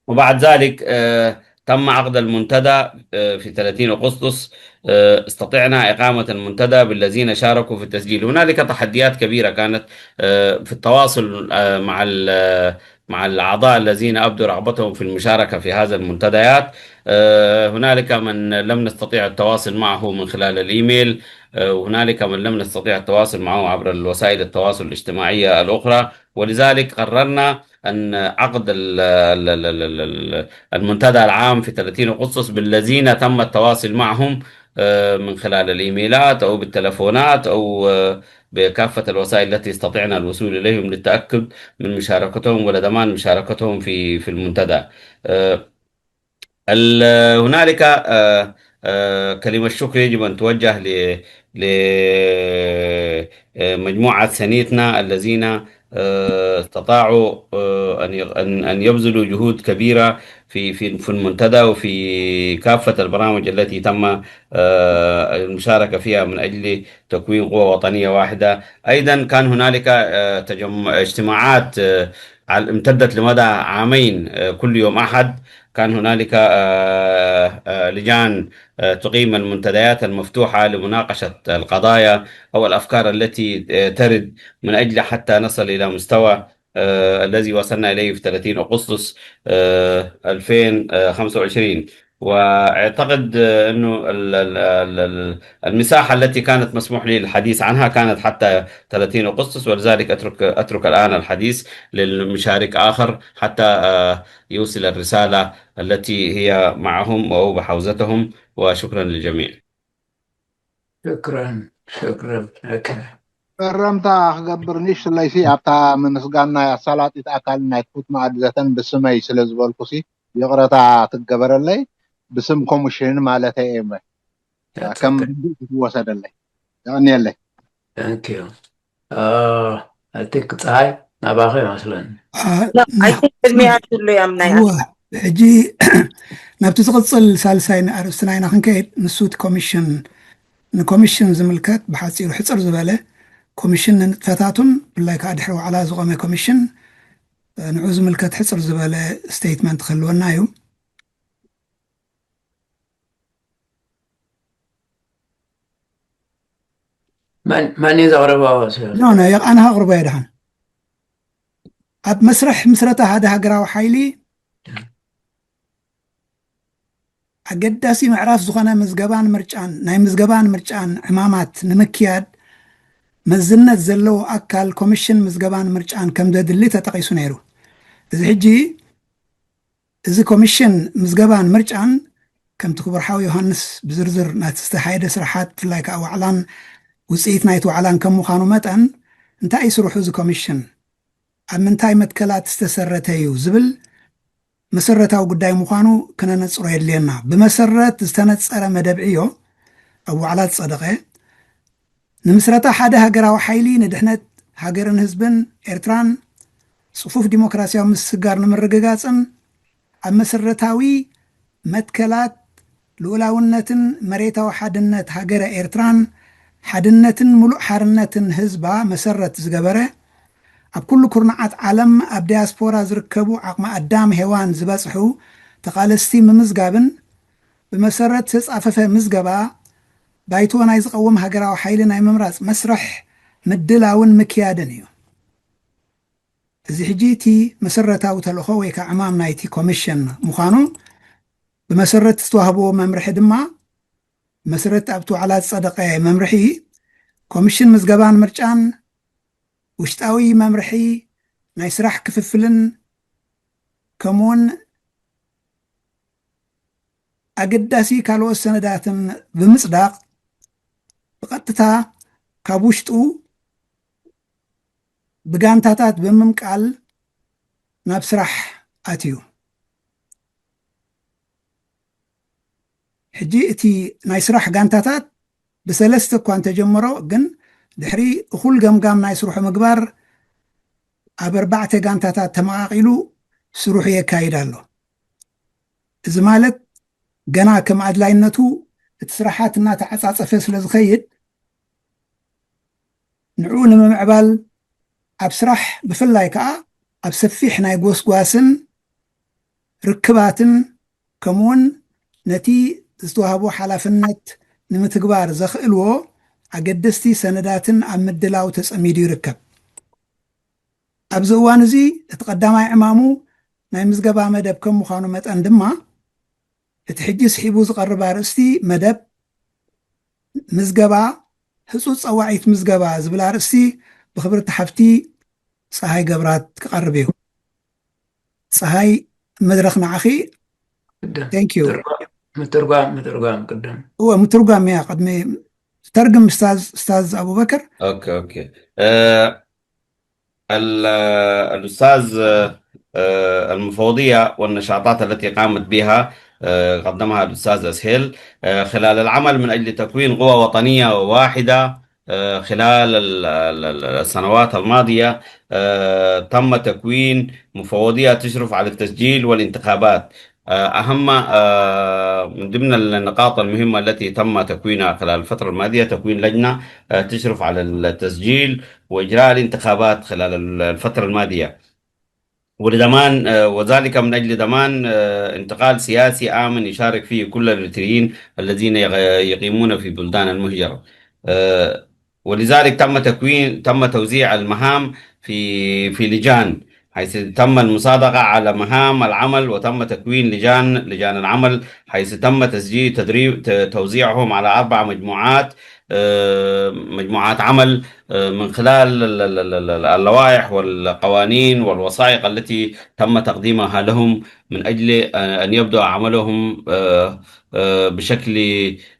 وبعد ذلك، آه، تم عقد المنتدى، آه، في ثلاثين أغسطس. آه، استطعنا إقامة المنتدى بالذين شاركوا في التسجيل. هنالك تحديات كبيرة كانت، آه، في التواصل، آه، مع ال-، مع الأعضاء الذين أبدوا رغبتهم في المشاركة في هذا المنتديات. آه، هنالك من لم نستطيع التواصل معه من خلال الإيميل، آه، وهنالك من لم نستطيع التواصل معه عبر الوسائل التواصل الاجتماعية الأخرى، ولذلك قررنا أن عقد ال-، ال-، ال-، ال-، ال-، المنتدى العام في ثلاثين أغسطس بالذين تم التواصل معهم، آه، من خلال الإيميلات أو بالتلفونات أو، آه، بكافة الوسائل التي استطعنا الوصول إليهم للتأكد من مشاركتهم ولضمان مشاركتهم في، في المنتدى. آه، ال-، هنالك، آه، آه، كلمة شكر يجب أن توجه ل-، ل-، آه، مجموعة سنيتنا الذين، آه، استطاعوا، آه، أن يغ-، أن، أن يبذلوا جهود كبيرة في، في، في المنتدى وفي كافة البرامج التي تم، آه، المشاركة فيها من أجل تكوين قوة وطنية واحدة. أيضًا كان هنالك، آه، تجم-، اجتماعات، آه، على، امتدت لمدى عامين، آه، كل يوم أحد كان هنالك، آه، آه، لجان، آه، تقيم المنتديات المفتوحة لمناقشة القضايا أو الأفكار التي، آه، ترد من أجل حتى نصل إلى مستوى، آه، الذي وصلنا إليه في ثلاثين أغسطس، آه، ألفين وخمسة وعشرين. وأعتقد، آه، أنه ال-، ال-، ال-، ال-، المساحة التي كانت مسموح لي للحديث عنها كانت حتى ثلاثين أغسطس، ولذلك أترك، أترك الآن الحديث للمشارك آخر حتى، آه، يوصل الرسالة التي هي معهم أو بحوزتهم. وشكرًا للجميع. شكرًا، شكرًا لك. እረምታ ክገብር ንእሽትለይሲ ኣብታ ምምስጋን ናይ ኣሳላጢት ኣካል ናይ ትሑት መኣዲ ዘተን ብስመይ ስለ ዝበልኩሲ ይቕረታ ክገበረለይ። ብስም ኮሚሽን ማለት እየ እሞ ከም ርዱእ ክትወሰደለይ። የቐንየለይ። Thank you. I think ፀሃይ ናባኸ ይመስለኒ። I think ቅድሚያ ትብሉ ያም ናይ ሕጂ ናብቲ ዝቕፅል ሳልሳይ ኣርእስትና ኢና ክንከይድ። ንሱ እቲ ኮሚሽን ንኮሚሽን ዝምልከት ብሓፂሩ ሕፅር ዝበለ ኮሚሽን ንንጥፈታቱን ብፍላይ ከዓ ድሕሪ ዋዕላ ዝቆመ ኮሚሽን ንዑ ዝምልከት ሕፅር ዝበለ ስቴትመንት ክህልወና እዩ። መን መን እዩ ዘቕርቦ? ኖ ኖ ኣነ ከቕርቦ እየ ደሓን። ኣብ መስርሕ ምስረታ ሓደ ሃገራዊ ሓይሊ ኣገዳሲ ምዕራፍ ዝኾነ ምዝገባን ምርጫን ናይ ምዝገባን ምርጫን ዕማማት ንምክያድ መዝነት ዘለዎ ኣካል ኮሚሽን ምዝገባን ምርጫን ከም ዘድሊ ተጠቒሱ ነይሩ። እዚ ሕጂ እዚ ኮሚሽን ምዝገባን ምርጫን ከምቲ ክቡር ሓው ዮሃንስ ብዝርዝር ናቲ ዝተኻየደ ስራሓት ብፍላይ ከዓ ዋዕላን ውፅኢት ናይቲ ዋዕላን ከም ምዃኑ መጠን እንታይ እዩ ስርሑ እዚ ኮሚሽን ኣብ ምንታይ መትከላት ዝተሰረተ እዩ ዝብል መሰረታዊ ጉዳይ ምዃኑ ክነነፅሮ የድልየና። ብመሰረት ዝተነፀረ መደብ ዕዮ ኣብ ዋዕላ ዝፀደቐ ንምስረታ ሓደ ሃገራዊ ሓይሊ ንድሕነት ሃገርን ህዝብን ኤርትራን ፅፉፍ ዲሞክራሲያዊ ምስግጋር ንምርግጋፅን ኣብ መሰረታዊ መትከላት ልኡላውነትን መሬታዊ ሓድነት ሃገረ ኤርትራን ሓድነትን ሙሉእ ሓርነትን ህዝባ መሰረት ዝገበረ ኣብ ኩሉ ኩርናዓት ዓለም ኣብ ዲያስፖራ ዝርከቡ ዓቕሚ ኣዳም ሄዋን ዝበፅሑ ተቓለስቲ ምምዝጋብን ብመሰረት ዝተፃፈፈ ምዝገባ ባይቶ ናይ ዝቐውም ሃገራዊ ሓይሊ ናይ ምምራፅ መስርሕ ምድላውን ምክያድን እዩ። እዚ ሕጂ እቲ መሰረታዊ ተልእኾ ወይ ከዓ ዕማም ናይቲ ኮሚሽን ምዃኑ ብመሰረት ዝተዋህብዎ መምርሒ ድማ ብመሰረት ኣብቲ ዋዕላ ዝፀደቐ መምርሒ ኮሚሽን ምዝገባን ምርጫን ውሽጣዊ መምርሒ ናይ ስራሕ ክፍፍልን ከምኡውን ኣገዳሲ ካልኦት ሰነዳትን ብምፅዳቕ ብቐጥታ ካብ ውሽጡ ብጋንታታት ብምምቃል ናብ ስራሕ ኣትዩ። ሕጂ እቲ ናይ ስራሕ ጋንታታት ብሰለስተ እኳ እንተጀመሮ ግን ድሕሪ እኹል ገምጋም ናይ ስርሑ ምግባር ኣብ ኣርባዕተ ጋንታታት ተመቓቒሉ ስርሑ የካይድ ኣሎ። እዚ ማለት ገና ከም ኣድላይነቱ እቲ ስራሓት እናተዓፃፀፈ ስለ ዝኸይድ ንዕኡ ንምምዕባል ኣብ ስራሕ ብፍላይ ከዓ ኣብ ሰፊሕ ናይ ጎስጓስን ርክባትን ከምኡውን ነቲ ዝተዋህቦ ሓላፍነት ንምትግባር ዘኽእልዎ ኣገደስቲ ሰነዳትን ኣብ ምድላው ተጸሚዱ ይርከብ። ኣብዚ እዋን እዚ እቲ ቀዳማይ ዕማሙ ናይ ምዝገባ መደብ ከም ምዃኑ መጠን ድማ እቲ ሕጂ ስሒቡ ዝቐርብ ኣርእስቲ መደብ ምዝገባ ህፁፅ ፀዋዒት ምዝገባ ዝብል ኣርእስቲ ብክብርቲ ሓፍቲ ፀሃይ ገብራት ክቐርብ እዩ። ፀሃይ መድረኽ ንዓኺ። Thank you። ምትርጓም ምትርጓም ቅድም እወ ምትርጓም እያ ቅድሚ ተርግም ስታዝ ስታዝ ኣቡበከር اوكي اوكي آه ال- الاستاذ آه المفوضيه والنشاطات التي قامت بها آه قدمها الاستاذ اسهيل آه خلال العمل من اجل تكوين قوه وطنيه واحده آه، خلال ال- ال- ال- السنوات الماضية آه، تم تكوين مفوضية تشرف على التسجيل والانتخابات آه، أهم آه، من ضمن النقاط المهمة التي تم تكوينها خلال الفترة الماضية تكوين لجنة آه، تشرف على التسجيل وإجراء الانتخابات خلال ال- الفترة الماضية ولضمان آه، وذلك من أجل ضمان آه، انتقال سياسي آمن يشارك فيه كل الإريتريين الذين يغ- يقيمون في بلدان المهجرة آه، ولذلك تم تكوين تم توزيع المهام في في لجان حيث تم المصادقة على مهام العمل وتم تكوين لجان لجان العمل حيث تم تسجيل تدريب ت- توزيعهم على أربع مجموعات آه، مجموعات عمل آه، من خلال ال- ال- ال- ال- اللوائح والقوانين والوثائق التي تم تقديمها لهم من أجل آه، أن يبدأوا عملهم آه، آه، بشكل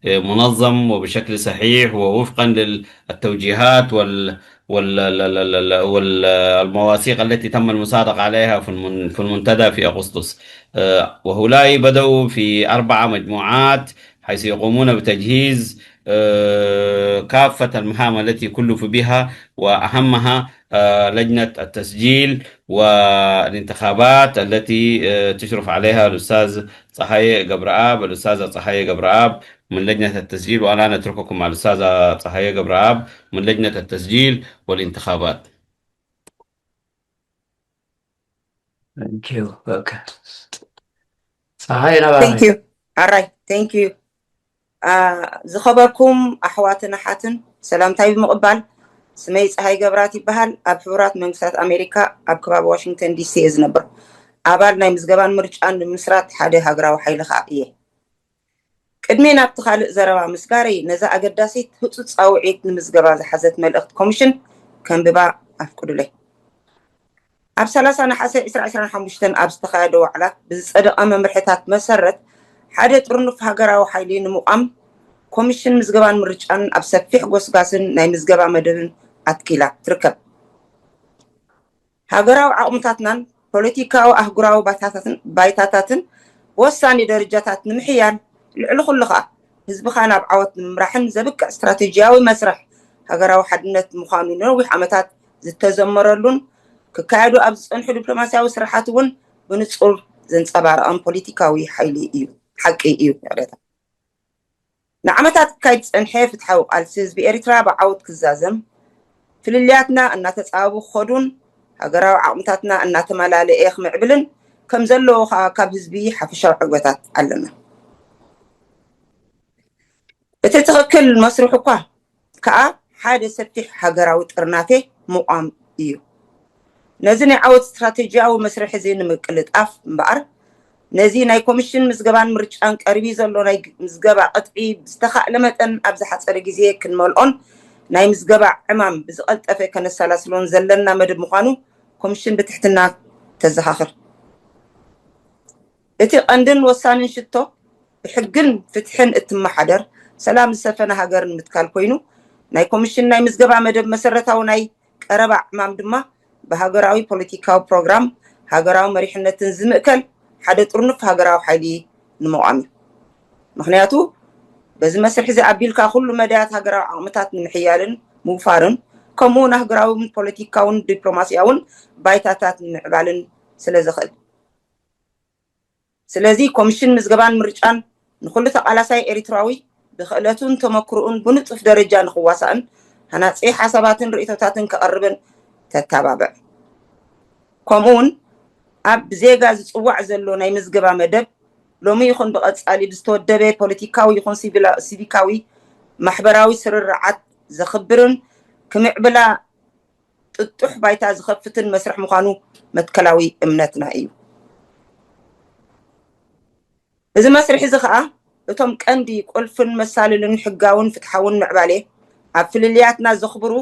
آه، منظم وبشكل صحيح ووفقا للتوجيهات وال وال-، ال-، ال-، ال-، ال-، والمواثيق التي تم المصادقة عليها في المن-، في المنتدى في أغسطس. آه، وهؤلاء بدأوا في أربع مجموعات، حيث يقومون بتجهيز، آه، كافة المهام التي كلفوا بها، وأهمها، آه، لجنة التسجيل والانتخابات التي، آه، تشرف عليها الأستاذ ጸሃየ ገብረኣብ، الأستاذة ጸሃየ ገብረኣብ من لجنة التسجيل، والآن أترككم مع الأستاذة ጸሃየ ገብረኣብ من لجنة التسجيل والانتخابات. Thank you. Okay. ጸሃየ ናባኻ። Thank you. ኣራይ thank you። ዝኸበርኩም ኣሕዋትን ኣሓትን፣ ሰላምታይ ብምቕባል፣ ስመይ ጸሃይ ገብራት ይበሃል። ኣብ ሕቡራት መንግስታት ኣሜሪካ ኣብ ከባቢ ዋሽንግተን ዲሲ እየ ዝነብር። ኣባል ናይ ምዝገባን ምርጫን ንምስራት ሓደ ሃገራዊ ሓይሊ ኸኣ እየ። ቅድሚ ናብቲ ካልእ ዘረባ ምስጋረይ፣ ነዛ ኣገዳሲት ህጹጽ ጻውዒት ንምዝገባ ዝሓዘት መልእኽቲ ኮሚሽን ከንብባ ኣፍቅዱለይ። ኣብ ሰላሳ ነሓሰ ዕስራ ዕስራን ሓሙሽተን ኣብ ዝተኻየደ ዋዕላ ብዝጸደቐ መምርሕታት መሰረት፣ ሓደ ጥርኑፍ ሃገራዊ ሓይሊ ንምቋም ኮሚሽን ምዝገባን ምርጫን ኣብ ሰፊሕ ጎስጋስን ናይ ምዝገባ መደብን ኣትኪላ ትርከብ። ሃገራዊ ዓቕምታትናን ፖለቲካዊ ኣህጉራዊ ባይታታትን ባይታታትን ብወሳኒ ደረጃታት ንምሕያል፣ ልዕሊ ኩሉ ኸኣ ህዝብኻ ናብ ዓወት ንምምራሕን ዘብቅዕ ስትራቴጂያዊ መስርሕ ሃገራዊ ሓድነት ምዃኑ ንነዊሕ ዓመታት ዝተዘመረሉን ክካየዱ ኣብ ዝጸንሑ ዲፕሎማስያዊ ስራሓት እውን ብንጹር ዘንጸባረቐን ፖለቲካዊ ሓይሊ እዩ፣ ሓቂ እዩ። ይቕሬታ። ንዓመታት ክካየድ ዝጸንሐ ፍትሓዊ ቃልሲ ህዝቢ ኤርትራ ብዓወት ክዛዘም፣ ፍልልያትና እናተጻበቡ ክኸዱን ሃገራዊ ዓቕምታትና እናተመላለኤ ክምዕብልን ከም ዘለዎ ከኣ ካብ ህዝቢ ሓፈሻዊ ዕግበታት ኣለና። እቲ ትኽክል መስርሑ እኳ ከኣ ሓደ ሰፊሕ ሃገራዊ ጥርናፌ ምቋም እዩ። ነዚ ናይ ዓወት ስትራቴጂያዊ መስርሕ እዚ ንምቅልጣፍ እምበኣር፣ ነዚ ናይ ኮሚሽን ምዝገባን ምርጫን ቀሪቡ ዘሎ ናይ ምዝገባ ቅጥዒ ብዝተኻእለ መጠን ኣብ ዝሓጸረ ግዜ ክንመልኦን ናይ ምዝገባ ዕማም ብዝቐልጠፈ ከነሰላስሎን ዘለና መደብ ምዃኑ ኮሚሽን ብትሕትና ተዘኻኽር። እቲ ቀንድን ወሳንን ሽቶ ብሕግን ፍትሕን እትመሓደር ሰላም ዝሰፈነ ሃገር ንምትካል ኮይኑ፣ ናይ ኮሚሽን ናይ ምዝገባ መደብ መሰረታዊ ናይ ቀረባ ዕማም ድማ ብሃገራዊ ፖለቲካዊ ፕሮግራም፣ ሃገራዊ መሪሕነትን ዝምእከል ሓደ ጥርኑፍ ሃገራዊ ሓይሊ ንምቋም እዩ። ምኽንያቱ በዚ መስርሕ እዚ ኣቢልካ ኩሉ መዳያት ሃገራዊ ዓቕምታት ንምሕያልን ምውፋርን ከምኡ እውን ኣህጉራውን ፖለቲካውን ዲፕሎማስያውን ባይታታት ንምዕባልን ስለ ዘኽእል። ስለዚ ኮሚሽን ምዝገባን ምርጫን ንኹሉ ተቓላሳይ ኤሪትራዊ ብኽእለቱን ተመክሮኡን ብንጡፍ ደረጃ ንኽዋሳእን ሃናጺ ሓሳባትን ርእይቶታትን ከቕርብን ተተባብዕ። ከምኡ እውን ኣብ ብዜጋ ዝጽዋዕ ዘሎ ናይ ምዝገባ መደብ ሎሚ ይኹን ብቐጻሊ ብዝተወደበ ፖለቲካዊ ይኹን ሲቪላ- ሲቪካዊ ማሕበራዊ ስርርዓት ዘኽብርን ክምዕብላ ጥጡሕ ባይታ ዝኸፍትን መስርሕ ምዃኑ መትከላዊ እምነትና እዩ። እዚ መስርሕ እዚ ኸኣ እቶም ቀንዲ ቁልፍን መሳልልን ሕጋውን ፍትሓውን ምዕባሌ ኣብ ፍልልያትና ዘኽብሩ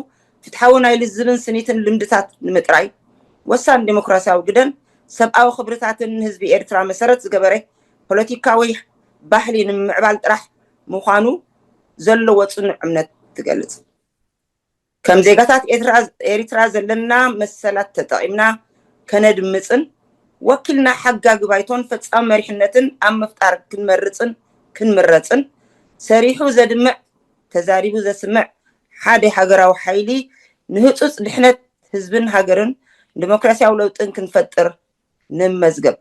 ፍትሓዊ ናይ ልዝብን ስኒትን ልምድታት ንምጥራይ ወሳን ዴሞክራሲያዊ ግደን ሰብኣዊ ክብርታትን ንህዝቢ ኤርትራ መሰረት ዝገበረ ፖለቲካዊ ባህሊ ንምምዕባል ጥራሕ ምዃኑ ዘለዎ ጽኑዕ እምነት ትገልጽ። ከም ዜጋታት ኤርትራ ኤሪትራ ዘለና መሰላት ተጠቒምና ከነድምጽን ወኪልና ሓጋጊ ባይቶን ፈጻሚ መሪሕነትን ኣብ ምፍጣር ክንመርጽን ክንምረጽን ሰሪሑ ዘድምዕ ተዛሪቡ ዘስምዕ ሓደ ሃገራዊ ሓይሊ ንህጹጽ ድሕነት ህዝብን ሃገርን ዲሞክራሲያዊ ለውጥን ክንፈጥር ንመዝገብ።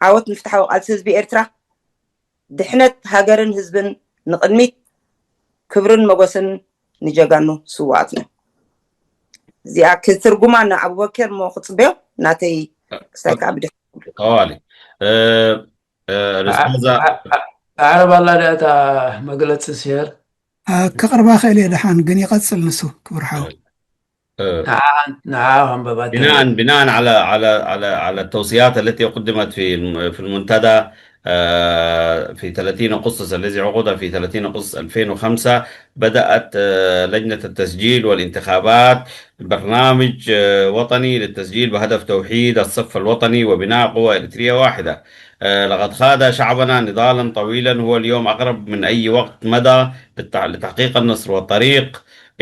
ዓወት ንፍትሓዊ ቃልሲ ህዝቢ ኤርትራ። ድሕነት ሃገርን ህዝብን ንቕድሚት። ክብርን መጎስን ንጀጋኑ ስውኣትና። እዚኣ ክትርጉማ ንኣቡበከር እሞ ክጽበዮ ናተይ ክሳይ ከዓ ብድሕ ጠዋሊ ኣረስታዛ ኣዕረብ ኣላ ድኣ እታ መግለፂ ሴር ክቕርባ ክእል እየ ደሓን ግን ይቐፅል ንሱ ክብርሓው ንዓ ንዓ ከንበባት بناء بناء على على على على التوصيات التي قدمت في الم- في المنتدى، آه، في ثلاثين أغسطس، الذي عقد في ثلاثين أغسطس ألفين وخمسة، بدأت، آه، لجنة التسجيل والانتخابات برنامج، آه، وطني للتسجيل بهدف توحيد الصف الوطني وبناء قوة إريترية واحدة. آه، لقد خاض شعبنا نضالا طويلا، هو اليوم أقرب من أي وقت مضى للتع- لتحقيق النصر، والطريق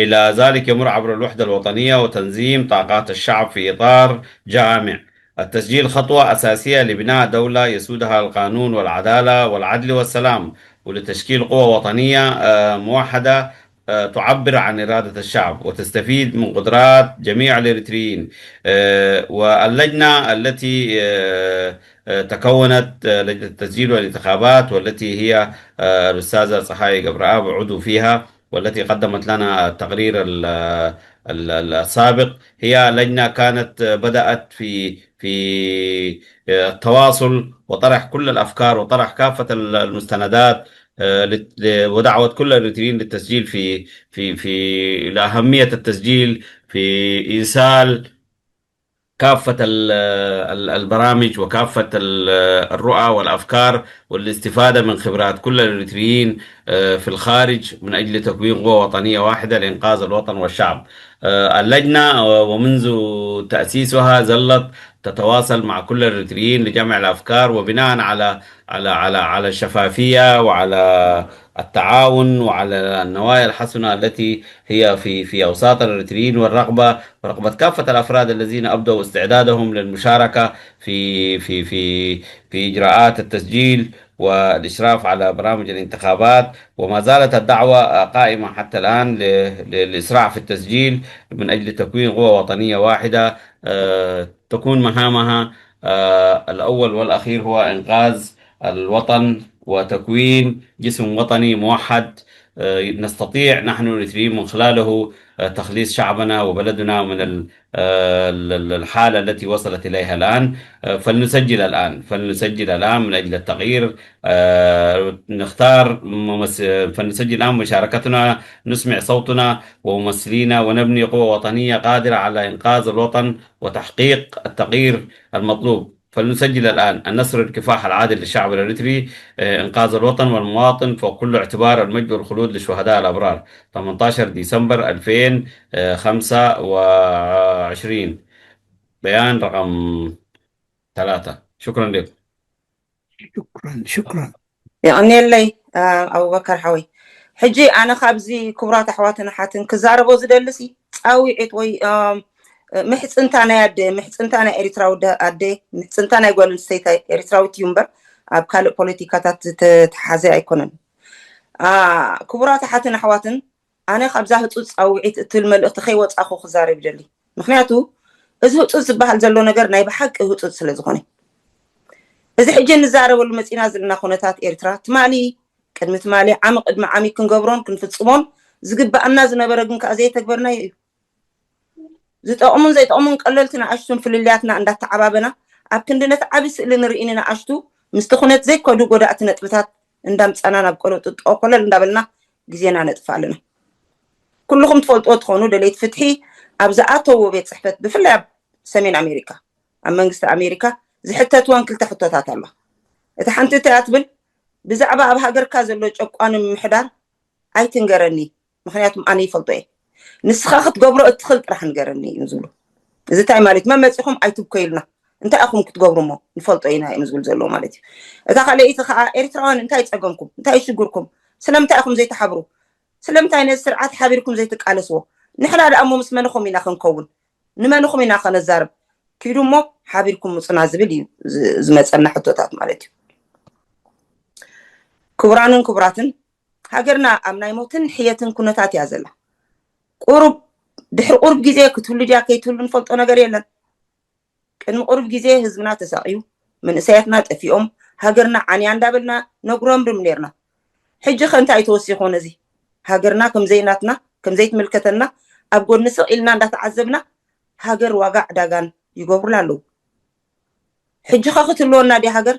إلى ذلك يمر عبر الوحدة الوطنية وتنظيم طاقات الشعب في إطار جامع. التسجيل خطوة أساسية لبناء دولة يسودها القانون والعدالة والعدل والسلام، ولتشكيل قوة وطنية آه، موحدة آه، تعبر عن إرادة الشعب وتستفيد من قدرات جميع الإريتريين. آه، واللجنة التي آه، آه، تكونت آه، لجنة التسجيل والانتخابات، والتي هي آه، الأستاذة صحاي جبرآب عضو فيها، والتي قدمت لنا التقرير ال- ال- ال- السابق. هي لجنة كانت آه، بدأت في في آه، التواصل وطرح كل الأفكار وطرح كافة ال- المستندات آه، لت- ل- ودعوة كل الإريتريين للتسجيل في في في لأهمية التسجيل في إيصال كافة ال- ال- البرامج وكافة ال- الرؤى والأفكار والاستفادة من خبرات كل الإريتريين آه، في الخارج من أجل تكوين قوة وطنية واحدة لإنقاذ الوطن والشعب. آه، اللجنة آه، ومنذ تأسيسها ظلت تتواصل مع كل الإريتريين لجمع الأفكار وبناء على على على على الشفافية وعلى التعاون وعلى النوايا الحسنة التي هي في في أوساط الإريتريين، والرغبة ورغبة كافة الأفراد الذين أبدوا استعدادهم للمشاركة في في في في إجراءات التسجيل والإشراف على برامج الانتخابات. وما زالت الدعوة قائمة حتى الآن ل- ل- للإسراع في التسجيل من أجل تكوين قوة وطنية واحدة آه، تكون مهامها آه، الأول والأخير هو إنقاذ الوطن وتكوين جسم وطني موحد آه، نستطيع نحن الإريتريين من خلاله آه، تخليص شعبنا وبلدنا من ال- آه، ال- ال- الحالة التي وصلت إليها الآن. آه، فلنسجل الآن، فلنسجل الآن من أجل التغيير. آه، نختار ممس- فلنسجل الآن مشاركتنا، نسمع صوتنا وممثلينا، ونبني قوة وطنية قادرة على إنقاذ الوطن وتحقيق التغيير المطلوب. فلنسجل الآن أن نسرد كفاح العادل للشعب الإريتري، آه، إنقاذ الوطن والمواطن فوق كل اعتبار. المجد والخلود للشهداء الأبرار. ثمنتاشر ديسمبر ألفين وخمسة وعشرين، بيان رقم ثلاثة. شكرا لكم. شكرا شكرا የቐንየለይ። ኣቡበከር ሓወይ፣ ሕጂ ኣነ ካብዚ ክቡራት ኣሕዋትን ኣሓትን ክዛረቦ ዝደልሲ ፃዊዒት ወይ ምሕፅንታ ናይ ኣደ፣ ምሕፅንታ ናይ ኤሪትራዊ ኣደ፣ ምሕፅንታ ናይ ጓል ኣንስተይቲ ኤሪትራዊት እዩ እምበር ኣብ ካልእ ፖለቲካታት ዝተተሓዘ ኣይኮነን። ክቡራት ኣሓትን ኣሕዋትን፣ ኣነ ካብዛ ህፁፅ ፃዊዒት እትብል መልእክቲ ከይወፃኹ ክዛረብ ይደሊ። ምክንያቱ እዚ ህፁፅ ዝበሃል ዘሎ ነገር ናይ ብሓቂ ህፁፅ ስለዝኾነ፣ እዚ ሕጂ እንዛረበሉ መፂና ዘለና ኩነታት ኤርትራ ትማሊ፣ ቅድሚ ትማሊ፣ ዓሚ ቅድሚ ዓሚ ክንገብሮን ክንፍፅሞን ዝግበኣና ዝነበረ ግን ከዓ ዘይተግበርናዮ እዩ። ዝጠቕሙን ዘይጠቕሙን ቀለልቲ ንኣሽቱን ፍልልያትና እንዳተዓባበና ኣብ ክንዲ ነቲ ዓቢ ስእሊ ንርኢ ንንኣሽቱ ምስቲ ኩነት ዘይከዱ ጎዳእቲ ነጥብታት እንዳምፃና ናብ ቆሎ ጥጥቆ ኮለል እንዳበልና ግዜና ነጥፍ ኣለና። ኩልኹም ትፈልጥዎ ትኾኑ ደለይቲ ፍትሒ ኣብ ዝኣተውዎ ቤት ፅሕፈት ብፍላይ ኣብ ሰሜን ኣሜሪካ ኣብ መንግስቲ ኣሜሪካ ዝሕተትወን ክልተ ሕቶታት ኣሎ። እቲ ሓንቲ እንታይ እያ ትብል? ብዛዕባ ኣብ ሃገርካ ዘሎ ጨቋኒ ምምሕዳር ኣይትንገረኒ፣ ምክንያቱም ኣነ ይፈልጦ እየ። ንስኻ ክትገብሮ እትኽእል ጥራሕ ንገረኒ እዮም ዝብሉ። እዚ እንታይ ማለት መመፂኹም ኣይትብኮ ኢልና እንታይ ኢኹም ክትገብሩ እሞ ንፈልጦ ኢና እዮም ዝብል ዘለዎ ማለት እዩ። እታ ካልኣይቲ ከዓ ኤርትራውያን እንታይ ፀገምኩም? እንታይ ሽግርኩም? ስለምንታይ ኢኹም ዘይተሓብሩ? ስለምንታይ ነዚ ስርዓት ሓቢርኩም ዘይትቃለስዎ? ንሕና ደኣ እሞ ምስ መንኹም ኢና ክንከውን? ንመንኹም ኢና ከነዛርብ? ኪዱ እሞ ሓቢርኩም ምፁና ዝብል እዩ ዝመፀና ሕቶታት ማለት እዩ። ክቡራንን ክቡራትን፣ ሃገርና ኣብ ናይ ሞትን ሕየትን ኩነታት እያ ዘላ። ቁሩብ ድሕሪ ቁሩብ ግዜ ክትህሉ ድያ ከይትህሉ ንፈልጦ ነገር የለን። ቅድሚ ቁሩብ ግዜ ህዝብና ተሳቕዩ፣ መንእሰያትና ጠፊኦም፣ ሃገርና ዓንያ እንዳበልና ነጉረምርም ነርና። ሕጂ ከ እንታይ ተወሲኹ ነዚ? ሃገርና ከምዘይናትና፣ ከምዘይትምልከተና ኣብ ጎድኒ ስቕ ኢልና እንዳተዓዘብና ሃገር ዋጋ ዕዳጋን ይገብሩላ ኣለዉ። ሕጂ ከ ክትህልወና ድያ ሃገር?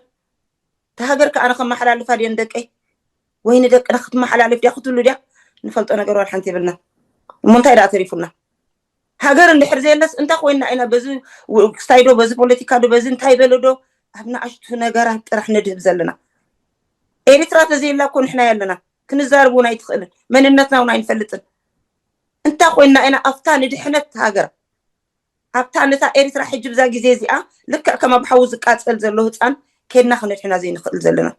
እታ ሃገር ከ ኣነ ከመሓላልፋ ድየ ንደቀይ? ወይ ንደቅና ክትመሓላልፍ ድያ ክትህሉ ድያ? ንፈልጦ ነገር ዋላ ሓንቲ የብልና። እሞ እንታይ ደኣ ተሪፉና? ሃገር እንድሕር ዘየለስ እንታይ ኮይንና ኢና? በዚ ክስታይ ዶ በዚ ፖለቲካ ዶ በዚ እንታይ በለ ዶ ኣብ ንኣሽቱ ነገራት ጥራሕ ንድህብ ዘለና። ኤሪትራ ተዘየላ እኮ ንሕና የለና። ክንዛረብ እውን ኣይትኽእልን። መንነትና እውን ኣይንፈልጥን። እንታይ ኮይንና ኢና ኣብታ ንድሕነት ሃገር ኣብታ ነታ ኤሪትራ ሕጂ ብዛ ግዜ እዚኣ ልክዕ ከም ኣብ ሓዊ ዝቃጸል ዘሎ ህፃን ኬድና ክነድሕና ዘይንኽእል ዘለና?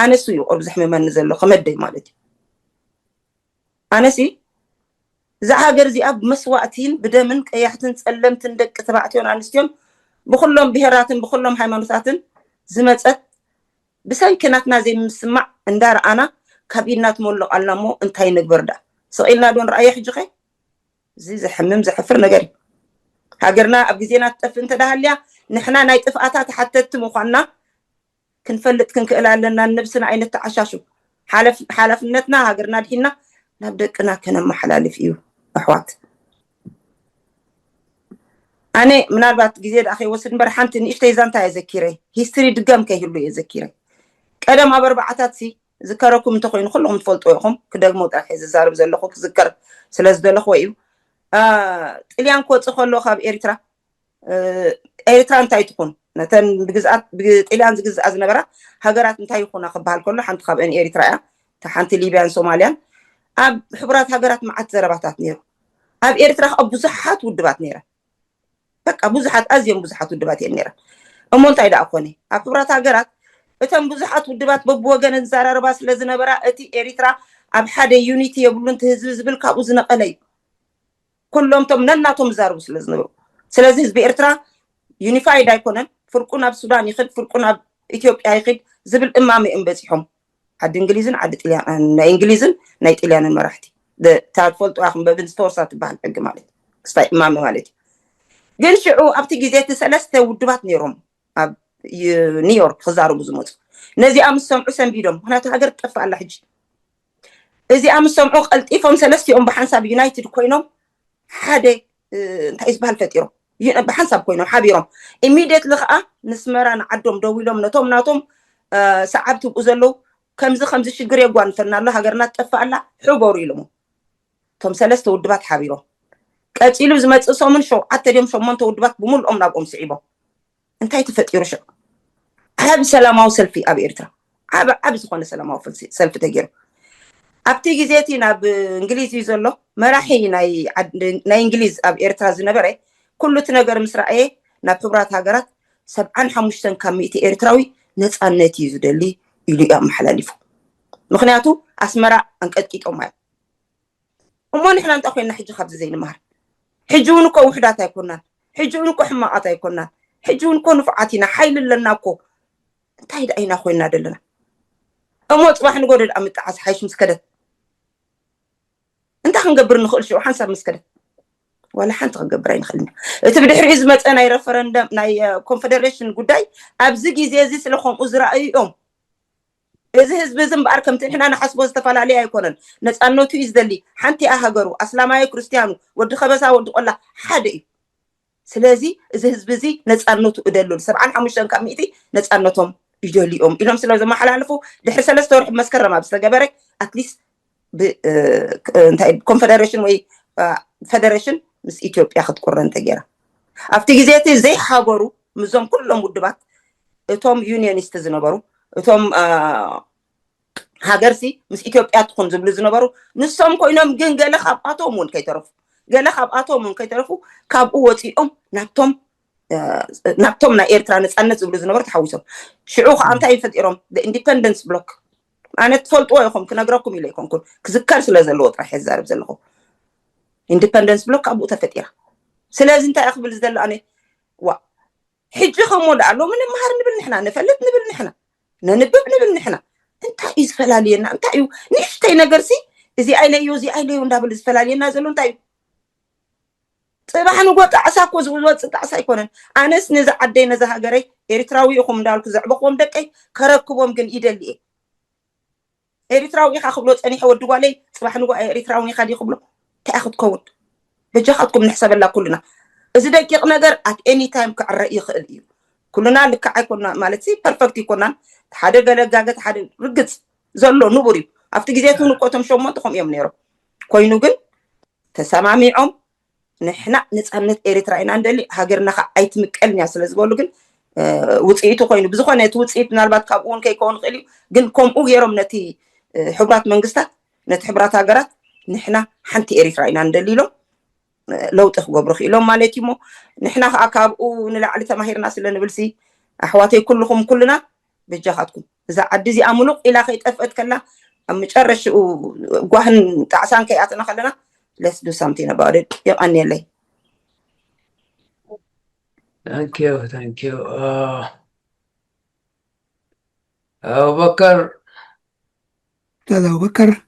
ኣነስ እዩ ቁርብ ዘሕምመኒ ዘሎ ከመደይ ማለት እዩ። ኣነሲ እዛ ሃገር እዚኣ ብመስዋእቲን ብደምን ቀያሕትን ጸለምትን ደቂ ተባዕትዮን ኣንስትዮን ብኩሎም ብሄራትን ብኩሎም ሃይማኖታትን ዝመጸት ብሰንኪ ናትና ዘይምስማዕ እንዳረኣና ካብ ኢድና ትመልቕ ኣልና እሞ እንታይ ንግበር ደኣ? ስቕ ኢልና ዶ ንረኣዮ ሕጂ ኸ? እዚ ዘሕምም ዘሕፍር ነገር እዩ። ሃገርና ኣብ ግዜና ትጠፍእ እንተደሃልያ ንሕና ናይ ጥፍኣታ ተሓተትቲ ምዃንና ክንፈልጥ ክንክእል ኣለና። ነብስና ኣይነተዓሻሹ። ሓላፍነትና ሃገርና ድሒና ናብ ደቅና ከነመሓላልፍ እዩ ኣሕዋት። ኣነ ምናልባት ግዜ ደኣ ከይወስድ እምበር ሓንቲ ንእሽተይ ዛንታ እየ ዘኪረ። ሂስትሪ ድገም ከይህሉ እየ ዘኪረ። ቀደም ኣብ ኣርባዓታት ሲ ዝከረኩም እንተኮይኑ ኩልኹም ትፈልጡ ኢኹም። ክደግሞ ጥራሕ እየ ዝዛረብ ዘለኹ ክዝከር ስለ ዝደለኹ እዩ። ጥልያን ክወፅእ ከሎ ካብ ኤርትራ ኤርትራ እንታይ ትኹን ነተን ብግዝኣት ብጥልያን ዝግዝኣ ዝነበራ ሃገራት እንታይ ይኹና ክበሃል ከሎ ሓንቲ ካብአን ኤርትራ እያ። እታ ሓንቲ ሊብያን ሶማልያን ኣብ ሕቡራት ሃገራት መዓት ዘረባታት ነይሩ። ኣብ ኤርትራ ከዓ ብዙሓት ውድባት ነይረን። በቃ ብዙሓት ኣዝዮም ብዙሓት ውድባት እየን ነይረን። እሞ እንታይ ደኣ ኮነ ኣብ ሕቡራት ሃገራት እተን ብዙሓት ውድባት በብወገን ዝዘራረባ ስለ ዝነበራ እቲ ኤርትራ ኣብ ሓደ ዩኒቲ የብሉን እቲ ህዝቢ ዝብል ካብኡ ዝነቐለ እዩ። ኩሎም ቶም ነናቶም ዝዛረቡ ስለ ዝነበሩ ስለዚ ህዝቢ ኤርትራ ዩኒፋይድ ኣይኮነን። ፍርቁ ናብ ሱዳን ይኽድ ፍርቁ ናብ ኢትዮጵያ ይኽድ ዝብል እማመ እዮም በፂሖም። ዓዲ እንግሊዝን ዓዲ ጥልያን ናይ እንግሊዝን ናይ ጥልያንን መራሕቲ እታ ትፈልጡ ኢኹም በብን ዝተወርሳ ትበሃል ሕጊ ማለት ክስታይ እማመ ማለት እዩ። ግን ሽዑ ኣብቲ ግዜ እቲ ሰለስተ ውድባት ነይሮም ኣብ ኒውዮርክ ክዛረቡ ዝመፁ ነዚኣ ምስ ሰምዑ ሰንቢዶም። ምክንያቱ ሃገር ትጠፍእ ኣላ ሕጂ። እዚኣ ምስ ሰምዑ ቀልጢፎም ሰለስቲኦም ብሓንሳብ ዩናይትድ ኮይኖም ሓደ እንታይ ዝበሃል ፈጢሮም ብሓንሳብ ኮይኖም ሓቢሮም ኢሚድየትሊ ከዓ ንስመራ ንዓዶም ደዊሎም ነቶም ናቶም ሰዓብቲ ብኡ ዘለዉ ከምዚ ከምዚ ሽግር የጓንፈና ኣሎ ሃገርና ትጠፍእ ኣላ ሕበሩ ኢሎሞ። እቶም ሰለስተ ውድባት ሓቢሮም ቀፂሉ ዝመፅእ ሰሙን ሸውዓተ ድዮም ሸሞንተ ውድባት ብምልኦም ናብኦም ስዒቦም። እንታይ ተፈጢሩ ሽዑ? ዓብ ሰላማዊ ሰልፊ ኣብ ኤርትራ ዓብ ዓብ ዝኾነ ሰላማዊ ሰልፊ ተገይሩ። ኣብቲ ግዜ እቲ ናብ እንግሊዝ እዩ ዘሎ መራሒ ናይ እንግሊዝ ኣብ ኤርትራ ዝነበረ ኩሉ እቲ ነገር ምስ ረኣየ ናብ ሕቡራት ሃገራት ሰብዓን ሓሙሽተን ካብ ሚእቲ ኤርትራዊ ነፃነት እዩ ዝደሊ ኢሉ እዩ ኣመሓላሊፉ። ምክንያቱ ኣስመራ ኣንቀጥቂጦም እዮም። እሞ ንሕና እንታይ ኮይና ሕጂ ካብዚ ዘይንመሃር? ሕጂ እውን እኮ ውሕዳት ኣይኮናን። ሕጂ እውን እኮ ሕማቃት ኣይኮናን። ሕጂ እውን እኮ ንፉዓት ኢና፣ ሓይሊ ኣለና እኮ። እንታይ ደኣ ኢና ኮይና ዘለና? እሞ ፅባሕ ንጎደ ደኣ ምጣዓስ ሓይሽ ምስ ከደት እንታይ ክንገብር ንኽእል? ሽዑ ሓንሳብ ምስ ከደት ዋላ ሓንቲ ክንገብር ኣይንኽእልን። እቲ ብድሕሪኡ ዝመፀ ናይ ረፈረንደም ናይ ኮንፈደሬሽን ጉዳይ ኣብዚ ግዜ እዚ ስለ ከምኡ ዝረኣዩ እዮም። እዚ ህዝቢ እዚ እምበኣር ከምቲ ንሕና ንሓስቦ ዝተፈላለየ ኣይኮነን። ነፃነቱ እዩ ዝደሊ። ሓንቲ እያ ሃገሩ። ኣስላማዩ ክርስትያኑ፣ ወዲ ከበሳ፣ ወዲ ቆላ ሓደ እዩ። ስለዚ እዚ ህዝቢ እዚ ነፃነቱ እደልሉ። ሰብዓን ሓሙሽተን ካብ ሚእቲ ነፃነቶም ይደልዮም ኢሎም ስለ ዘመሓላልፉ ድሕሪ ሰለስተ ወርሒ መስከረም ኣብ ዝተገበረ ኣትሊስት እንታይ ኮንፈደሬሽን ወይ ፈደሬሽን ምስ ኢትዮጵያ ክትቁረን ተገይራ። ኣብቲ ግዜ እቲ ዘይሓበሩ ምዞም ኩሎም ውድባት እቶም ዩኒየኒስት ዝነበሩ እቶም ሃገርሲ ምስ ኢትዮጵያ ትኹን ዝብሉ ዝነበሩ ንሶም ኮይኖም ግን ገለ ካብኣቶም እውን ከይተረፉ ገለ ካብኣቶም እውን ከይተረፉ ካብኡ ወፂኦም ናብቶም ናብቶም ናይ ኤርትራ ነፃነት ዝብሉ ዝነበሩ ተሓዊሶም ሽዑ ከዓ እንታይ ፈጢሮም ኢንዲፐንደንስ ብሎክ ኣነ ትፈልጥዎ ኢኹም ክነግረኩም ኢለ ኣይኮንኩን ክዝከር ስለ ዘለዎ ጥራሕ የዛርብ ዘለኹ ኢንዲፐንደንስ ብሎክ ኣብኡ ተፈጢራ ስለዚ እንታይ ክብል ዝደሊ ኣነ ዋ ሕጂ ከሞ ደኣ ሎሚ ንመሃር ንብል ንሕና ንፈልጥ ንብል ንሕና ነንብብ ንብል ንሕና እንታይ እዩ ዝፈላልየና እንታይ እዩ ንእሽተይ ነገር ሲ እዚ ኣይለዮ እዚ ኣይለዮ እንዳብል ዝፈላልየና ዘሎ እንታይ እዩ ፅባሕ ንጎ ጣዕሳ እኮ ዝወፅእ ጣዕሳ ኣይኮነን ኣነስ ነዚ ዓደይ ነዚ ሃገረይ ኤርትራዊ ኢኹም እንዳልኩ ዘዕበኽዎም ደቀይ ከረክቦም ግን ይደሊ እየ ኤርትራዊ ኢኻ ክብሎ ፀኒሐ ወዲ ጓለይ ፅባሕ ንጎ ኤርትራዊ ኢኻ ድዩ ክብሎ እንታይ ክትከውን በጃኻትኩም ንሕሰበላ ኩልና እዚ ደቂቕ ነገር ኣት ኤኒ ታይም ክዕረ ይኽእል እዩ ኩልና ልክዕ ኣይኮና ማለት ሲ ፐርፈክት ይኮናን ሓደ ገለ ጋገት ሓደ ርግፅ ዘሎ ንቡር እዩ ኣብቲ ግዜ ትውን እኮ እቶም ሸሞንተ ከምኡ እዮም ነይሮም ኮይኑ ግን ተሰማሚዖም ንሕና ነፃነት ኤርትራ ኢና እንደሊ ሃገርና ከዓ ኣይትምቀልን እያ ስለዝበሉ ግን ውፅኢቱ ኮይኑ ብዝኮነ እቲ ውፅኢት ምናልባት ካብኡ እውን ከይከውን ይኽእል እዩ ግን ከምኡ ገይሮም ነቲ ሕቡራት መንግስታት ነቲ ሕቡራት ሃገራት ንሕና ሓንቲ ኤርትራ ኢና እንደሊ ኢሎም ለውጢ ክገብሩ ክኢሎም ማለት እዩ ሞ ንሕና ከዓ ካብኡ ንላዕሊ ተማሂርና ስለ ንብልሲ ኣሕዋተይ ኩልኹም ኩልና በጃኻትኩም እዛ ዓዲ እዚኣ ምሉቕ ኢላ ከይጠፍአት ከላ ኣብ መጨረሽኡ ጓህን ጣዕሳን ከይኣተና ከለና Let's do something about it. يقني لي. Thank you, thank you. Uh, أبو بكر. أستاذ أبو بكر.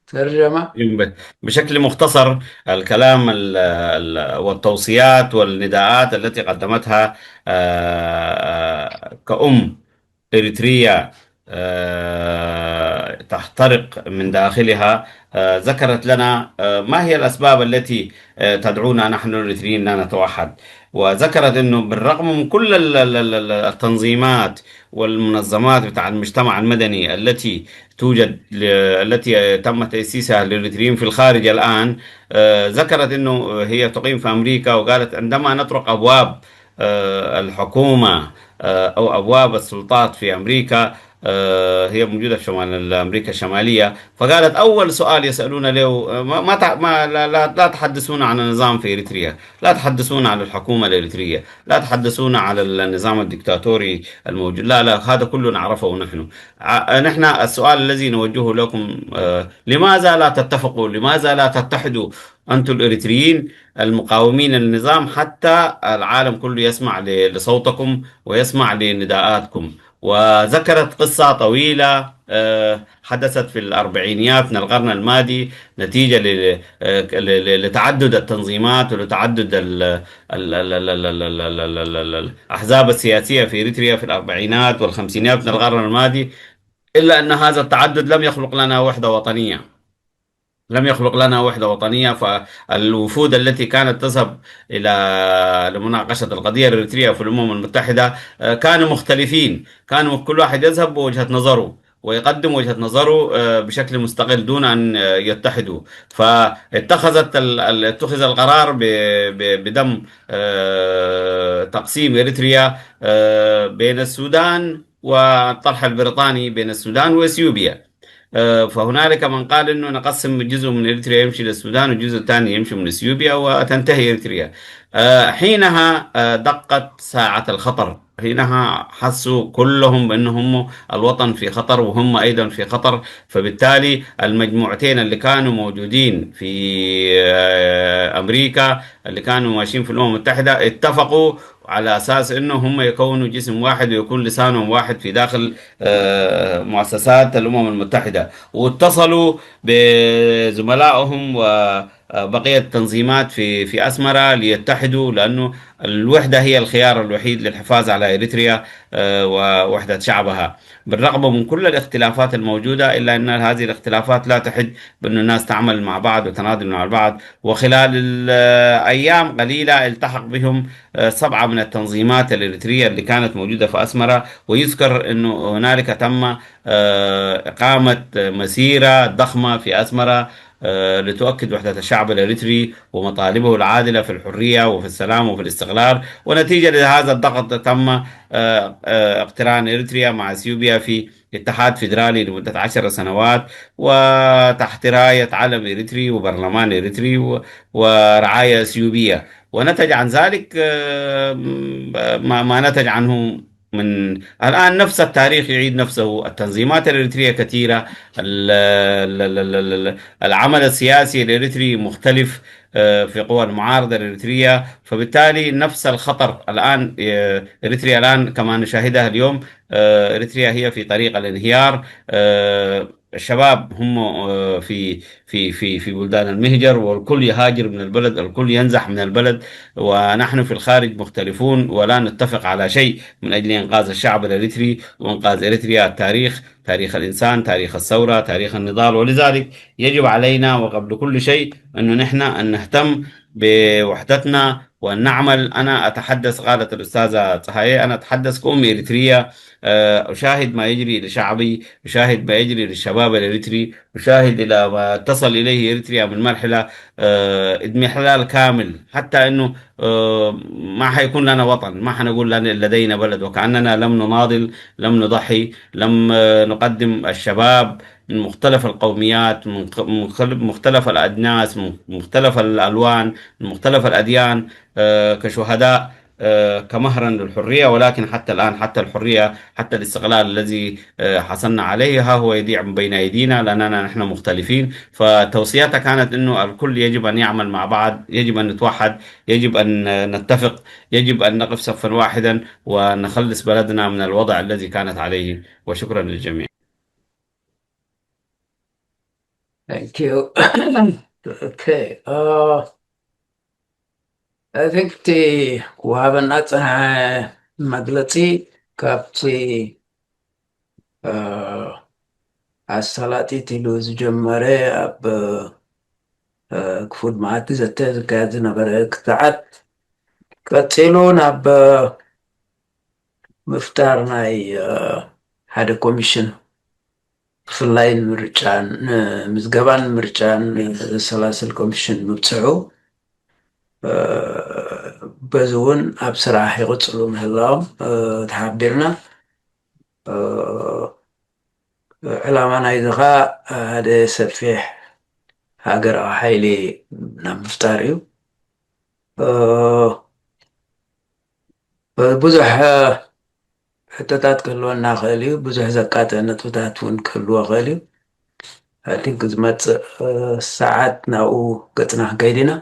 ترجمة. بشكل مختصر، الكلام ال- ال- والتوصيات والنداءات التي قدمتها آه، آه، كأم إريترية آه، تحترق من داخلها، آه، ذكرت لنا آه، ما هي الأسباب التي آه، تدعونا نحن الإريتريين لا نتوحد. وذكرت أنه بالرغم من كل ال- ال- ال- ال- التنظيمات والمنظمات بتاع المجتمع المدني التي توجد ل- التي تم تأسيسها للإريتريين في الخارج الآن، آه، ذكرت أنه هي تقيم في أمريكا، وقالت: عندما نطرق أبواب آه، الحكومة آه، أو أبواب السلطات في أمريكا، آه، هي موجودة في شمال أمريكا الشمالية. فقالت: أول سؤال يسألون له، آه، ما ما تع- ما لا لا لا تحدثون عن النظام في إريتريا، لا تحدثون عن الحكومة الإريترية، لا تحدثون على النظام الدكتاتوري الموجود. لا، لا، هذا كله نعرفه نحن. ع- نحن السؤال الذي نوجهه لكم، آه، لماذا لا تتفقوا؟ لماذا لا تتحدوا أنتم الإريتريين المقاومين للنظام حتى العالم كله يسمع ل- لصوتكم ويسمع لنداءاتكم؟ وذكرت قصة طويلة آه، حدثت في الأربعينيات من القرن الماضي نتيجة ل- آه، ل- ل- لتعدد التنظيمات ولتعدد ال- ال- ال- ال- ال- ال- ال- ال- ال- ال- الأحزاب السياسية في إريتريا في الأربعينات والخمسينات من القرن الماضي، إلا أن هذا التعدد لم يخلق لنا وحدة وطنية. لم يخلق لنا وحدة وطنية، فالوفود التي كانت تذهب إلى لمناقشة القضية الإريترية في الأمم المتحدة آه، كانوا مختلفين، كانوا كل واحد يذهب بوجهة نظره ويقدم وجهة نظره آه، بشكل مستقل دون أن آه، يتحدوا. فاتخذت ال- ال- اتخذ القرار ب- ب- بدم آه، تقسيم إريتريا آه، بين السودان والطرح البريطاني بين السودان وإثيوبيا. آه، فهنالك من قال إنه نقسم جزء من إريتريا يمشي للسودان والجزء الثاني يمشي من إثيوبيا وتنتهي إريتريا. آه، حينها آه، دقت ساعة الخطر، حينها حسوا كلهم بأنهم الوطن في خطر وهم أيضا في خطر. فبالتالي المجموعتين اللي كانوا موجودين في آه، أمريكا، اللي كانوا ماشيين في الأمم المتحدة، اتفقوا على أساس إنه هم يكونوا جسم واحد ويكون لسانهم واحد في داخل آه، مؤسسات الأمم المتحدة، واتصلوا بزملائهم وبقية التنظيمات في في أسمرة ليتحدوا، لأنه الوحدة هي الخيار الوحيد للحفاظ على إريتريا آه، ووحدة شعبها، بالرغم من كل الاختلافات الموجودة، إلا أن هذه الاختلافات لا تحد بأن الناس تعمل مع بعض وتناضل مع بعض. وخلال الأيام قليلة التحق بهم آه، سبعة من التنظيمات الإريترية اللي كانت موجودة في أسمرة، ويذكر أنه هنالك تم آه، إقامة مسيرة ضخمة في أسمرة آه، لتؤكد وحدة الشعب الإريتري ومطالبه العادلة في الحرية وفي السلام وفي الاستقرار. ونتيجة لهذا الضغط تم آه، آه، اقتران إريتريا مع إثيوبيا في اتحاد فيدرالي لمدة عشر سنوات، وتحت راية علم إريتري وبرلمان إريتري و- ورعاية إثيوبية. ونتج عن ذلك آه، ما ما نتج عنه من الآن. نفس التاريخ يعيد نفسه. التنظيمات الإريترية كثيرة، ال- ال- ال- ال- ال- العمل السياسي الإريتري مختلف آه، في قوى المعارضة الإريترية. فبالتالي نفس الخطر الآن آه، إريتريا الآن كما نشاهدها اليوم آه، إريتريا هي في طريق الانهيار. آه، الشباب هم آه، في في في في بلدان المهجر، والكل يهاجر من البلد، الكل ينزح من البلد، ونحن في الخارج مختلفون ولا نتفق على شيء من أجل إنقاذ الشعب الإريتري وإنقاذ إريتريا. التاريخ تاريخ الإنسان، تاريخ الثورة، تاريخ النضال، ولذلك يجب علينا وقبل كل شيء أنه نحن أن نهتم بوحدتنا وأن نعمل. أنا أتحدث، قالت الأستاذة صهاية، أنا أتحدث كأم إريترية آه، أشاهد ما يجري لشعبي، أشاهد ما يجري للشباب الإريتري، أشاهد إلى ما تصل إليه إريتريا من مرحلة آه، اضمحلال كامل، حتى أنه آه، ما حيكون لنا وطن، ما حنقول لنا لدينا بلد، وكأننا لم نناضل، لم نضحي، لم آه، نقدم الشباب من مختلف القوميات، من خ- من خل- مختلف الأجناس، من مختلف الألوان، من مختلف الأديان آه، كشهداء آه، كمهرا للحرية، ولكن حتى الآن، حتى الحرية، حتى الاستقلال الذي، آه، حصلنا عليه، ها هو يضيع من بين أيدينا لأننا نحن مختلفين. فتوصيتها كانت إنه الكل يجب أن يعمل مع بعض، يجب أن نتوحد، يجب أن نتفق، يجب أن نقف صفا واحدا ونخلص بلدنا من الوضع الذي كانت عليه. وشكرا للجميع. Thank you. Okay. Uh, I think እቲ ክወሃበና ዝጸንሐ መግለጺ ካብቲ፣ እ፣ ኣሳላጢት ኢሉ ዝጀመረ ኣብ፣ እ፣ ክፉት መዓልቲ ዘተ ዝካየድ ዝነበረ ክትዓት ቀጺሉ ናብ፣ እ፣ ምፍጣር ናይ፣ እ፣ ሓደ ኮሚሽን ብፍላይ ንምርጫን ንምዝገባን ንምርጫን ዘሰላስል ኮሚሽን ምብፅሑ፣ እ፣ በዚ እውን ኣብ ስራሕ ይቕፅሉ ምህላዎም፣ እ፣ ተሓቢርና። እ፣ ዕላማ ናይዚ ኸዓ ሓደ ሰፊሕ ሃገራዊ ሓይሊ ናብ ምፍጣር እዩ። እ፣ ብዙሕ፣ እ፣ ሕቶታት ክህልወና ይኽእል እዩ። ብዙሕ ዘቃጥዕ ነጥብታት እውን ክህልዎ ይኽእል እዩ። I think ዝመጽእ፣ እ፣ ሰዓት ናብኡ ገጽና ክንከይድ ኢና።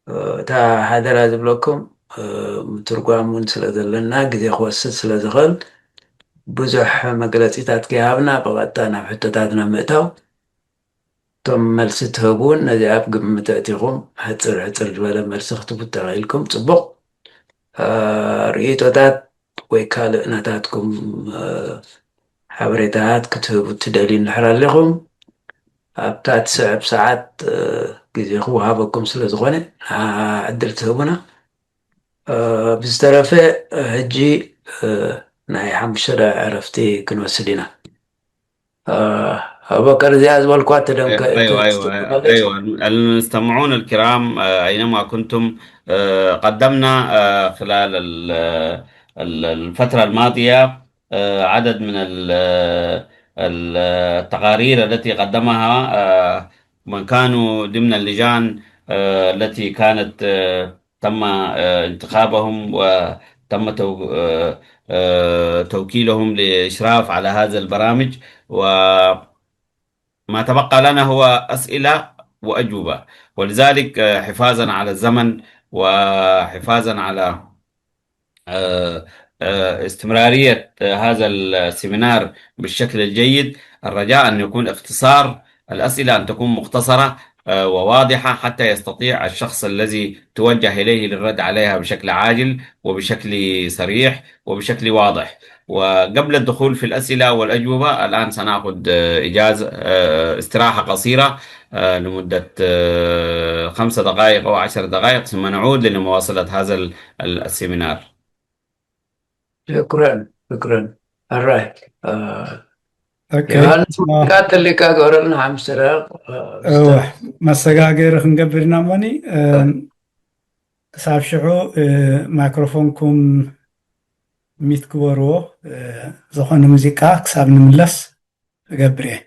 እ፣ እታ ሓደራ ዝብለኩም፣ እ፣ ምትርጓም እውን ስለ ዘለና ግዜ ክወስድ ስለ ዝኽእል ብዙሕ መግለጺታት ከይሃብና ብቐጥታ ናብ ሕቶታትና ምእታው። እቶም መልሲ ትህቡ እውን ነዚ ኣብ ግምት ኣእቲኹም ሕጽር ሕጽር ዝበለ መልሲ ክትህቡ ተኽኢልኩም ጽቡቕ። እ፣ ርእይቶታት ወይ ካልእ ናታትኩም፣ እ፣ ሓበሬታታት ክትህቡ ትደልዩ እንድሕር ኣለኹም ኣብታ ትስዕብ ሰዓት፣ እ፣ ግዜ ክወሃበኩም ስለ ዝኾነ፣ እ፣ ዕድል ትህቡና። እ፣ ብዝተረፈ፣ እ፣ ሕጂ፣ እ፣ ናይ ሓሙሽተ ደቂቕ ዕረፍቲ ክንወስድ ኢና። እ፣ ኣቡበከር እዚኣ ዝበልኳ ተደምከ أيوة، أيوة، أيوة. المستمعون الكرام، آه، أينما كنتم، آه، قدمنا، آه، خلال ال-، ال-، الفترة الماضية، آه، عدد من ال-، ال-، التقارير التي قدمها، آه، من كانوا ضمن اللجان، آه، التي كانت، آه، تم، آه، انتخابهم وتم تو-، آه، آه، توكيلهم للإشراف على هذا البرامج، وما تبقى لنا هو أسئلة وأجوبة. ولذلك، آه، حفاظا على الزمن وحفاظا على، آه، آه، استمرارية، آه، هذا السيمينار بالشكل الجيد، الرجاء أن يكون اختصار الأسئلة، أن تكون مختصرة، آه، وواضحة حتى يستطيع الشخص الذي توجه إليه للرد عليها بشكل عاجل وبشكل صريح وبشكل واضح. وقبل الدخول في الأسئلة والأجوبة، الآن سنأخذ، آه، إجازة، آه، استراحة قصيرة، آه، لمدة، آه، خمس دقائق أو عشر دقائق، ثم نعود لمواصلة هذا ال-، ال-، السيمينار. شكرا، شكرا. Alright. እ፣ ኦኬ። ዮሃንስ ማ- ካተሊካ ገበረልና ሓምስተ ደቂቕ፣ እ፣ እወ፣ መሰጋገሪ ክንገብር ኢና እሞኒ፣ እ፣ ክሳብ ሽዑ፣ እ፣ ማይክሮፎንኩም ሚት ግበርዎ፣ እ፣ ዝኾነ ሙዚቃ ክሳብ ንምለስ እገብር እየ።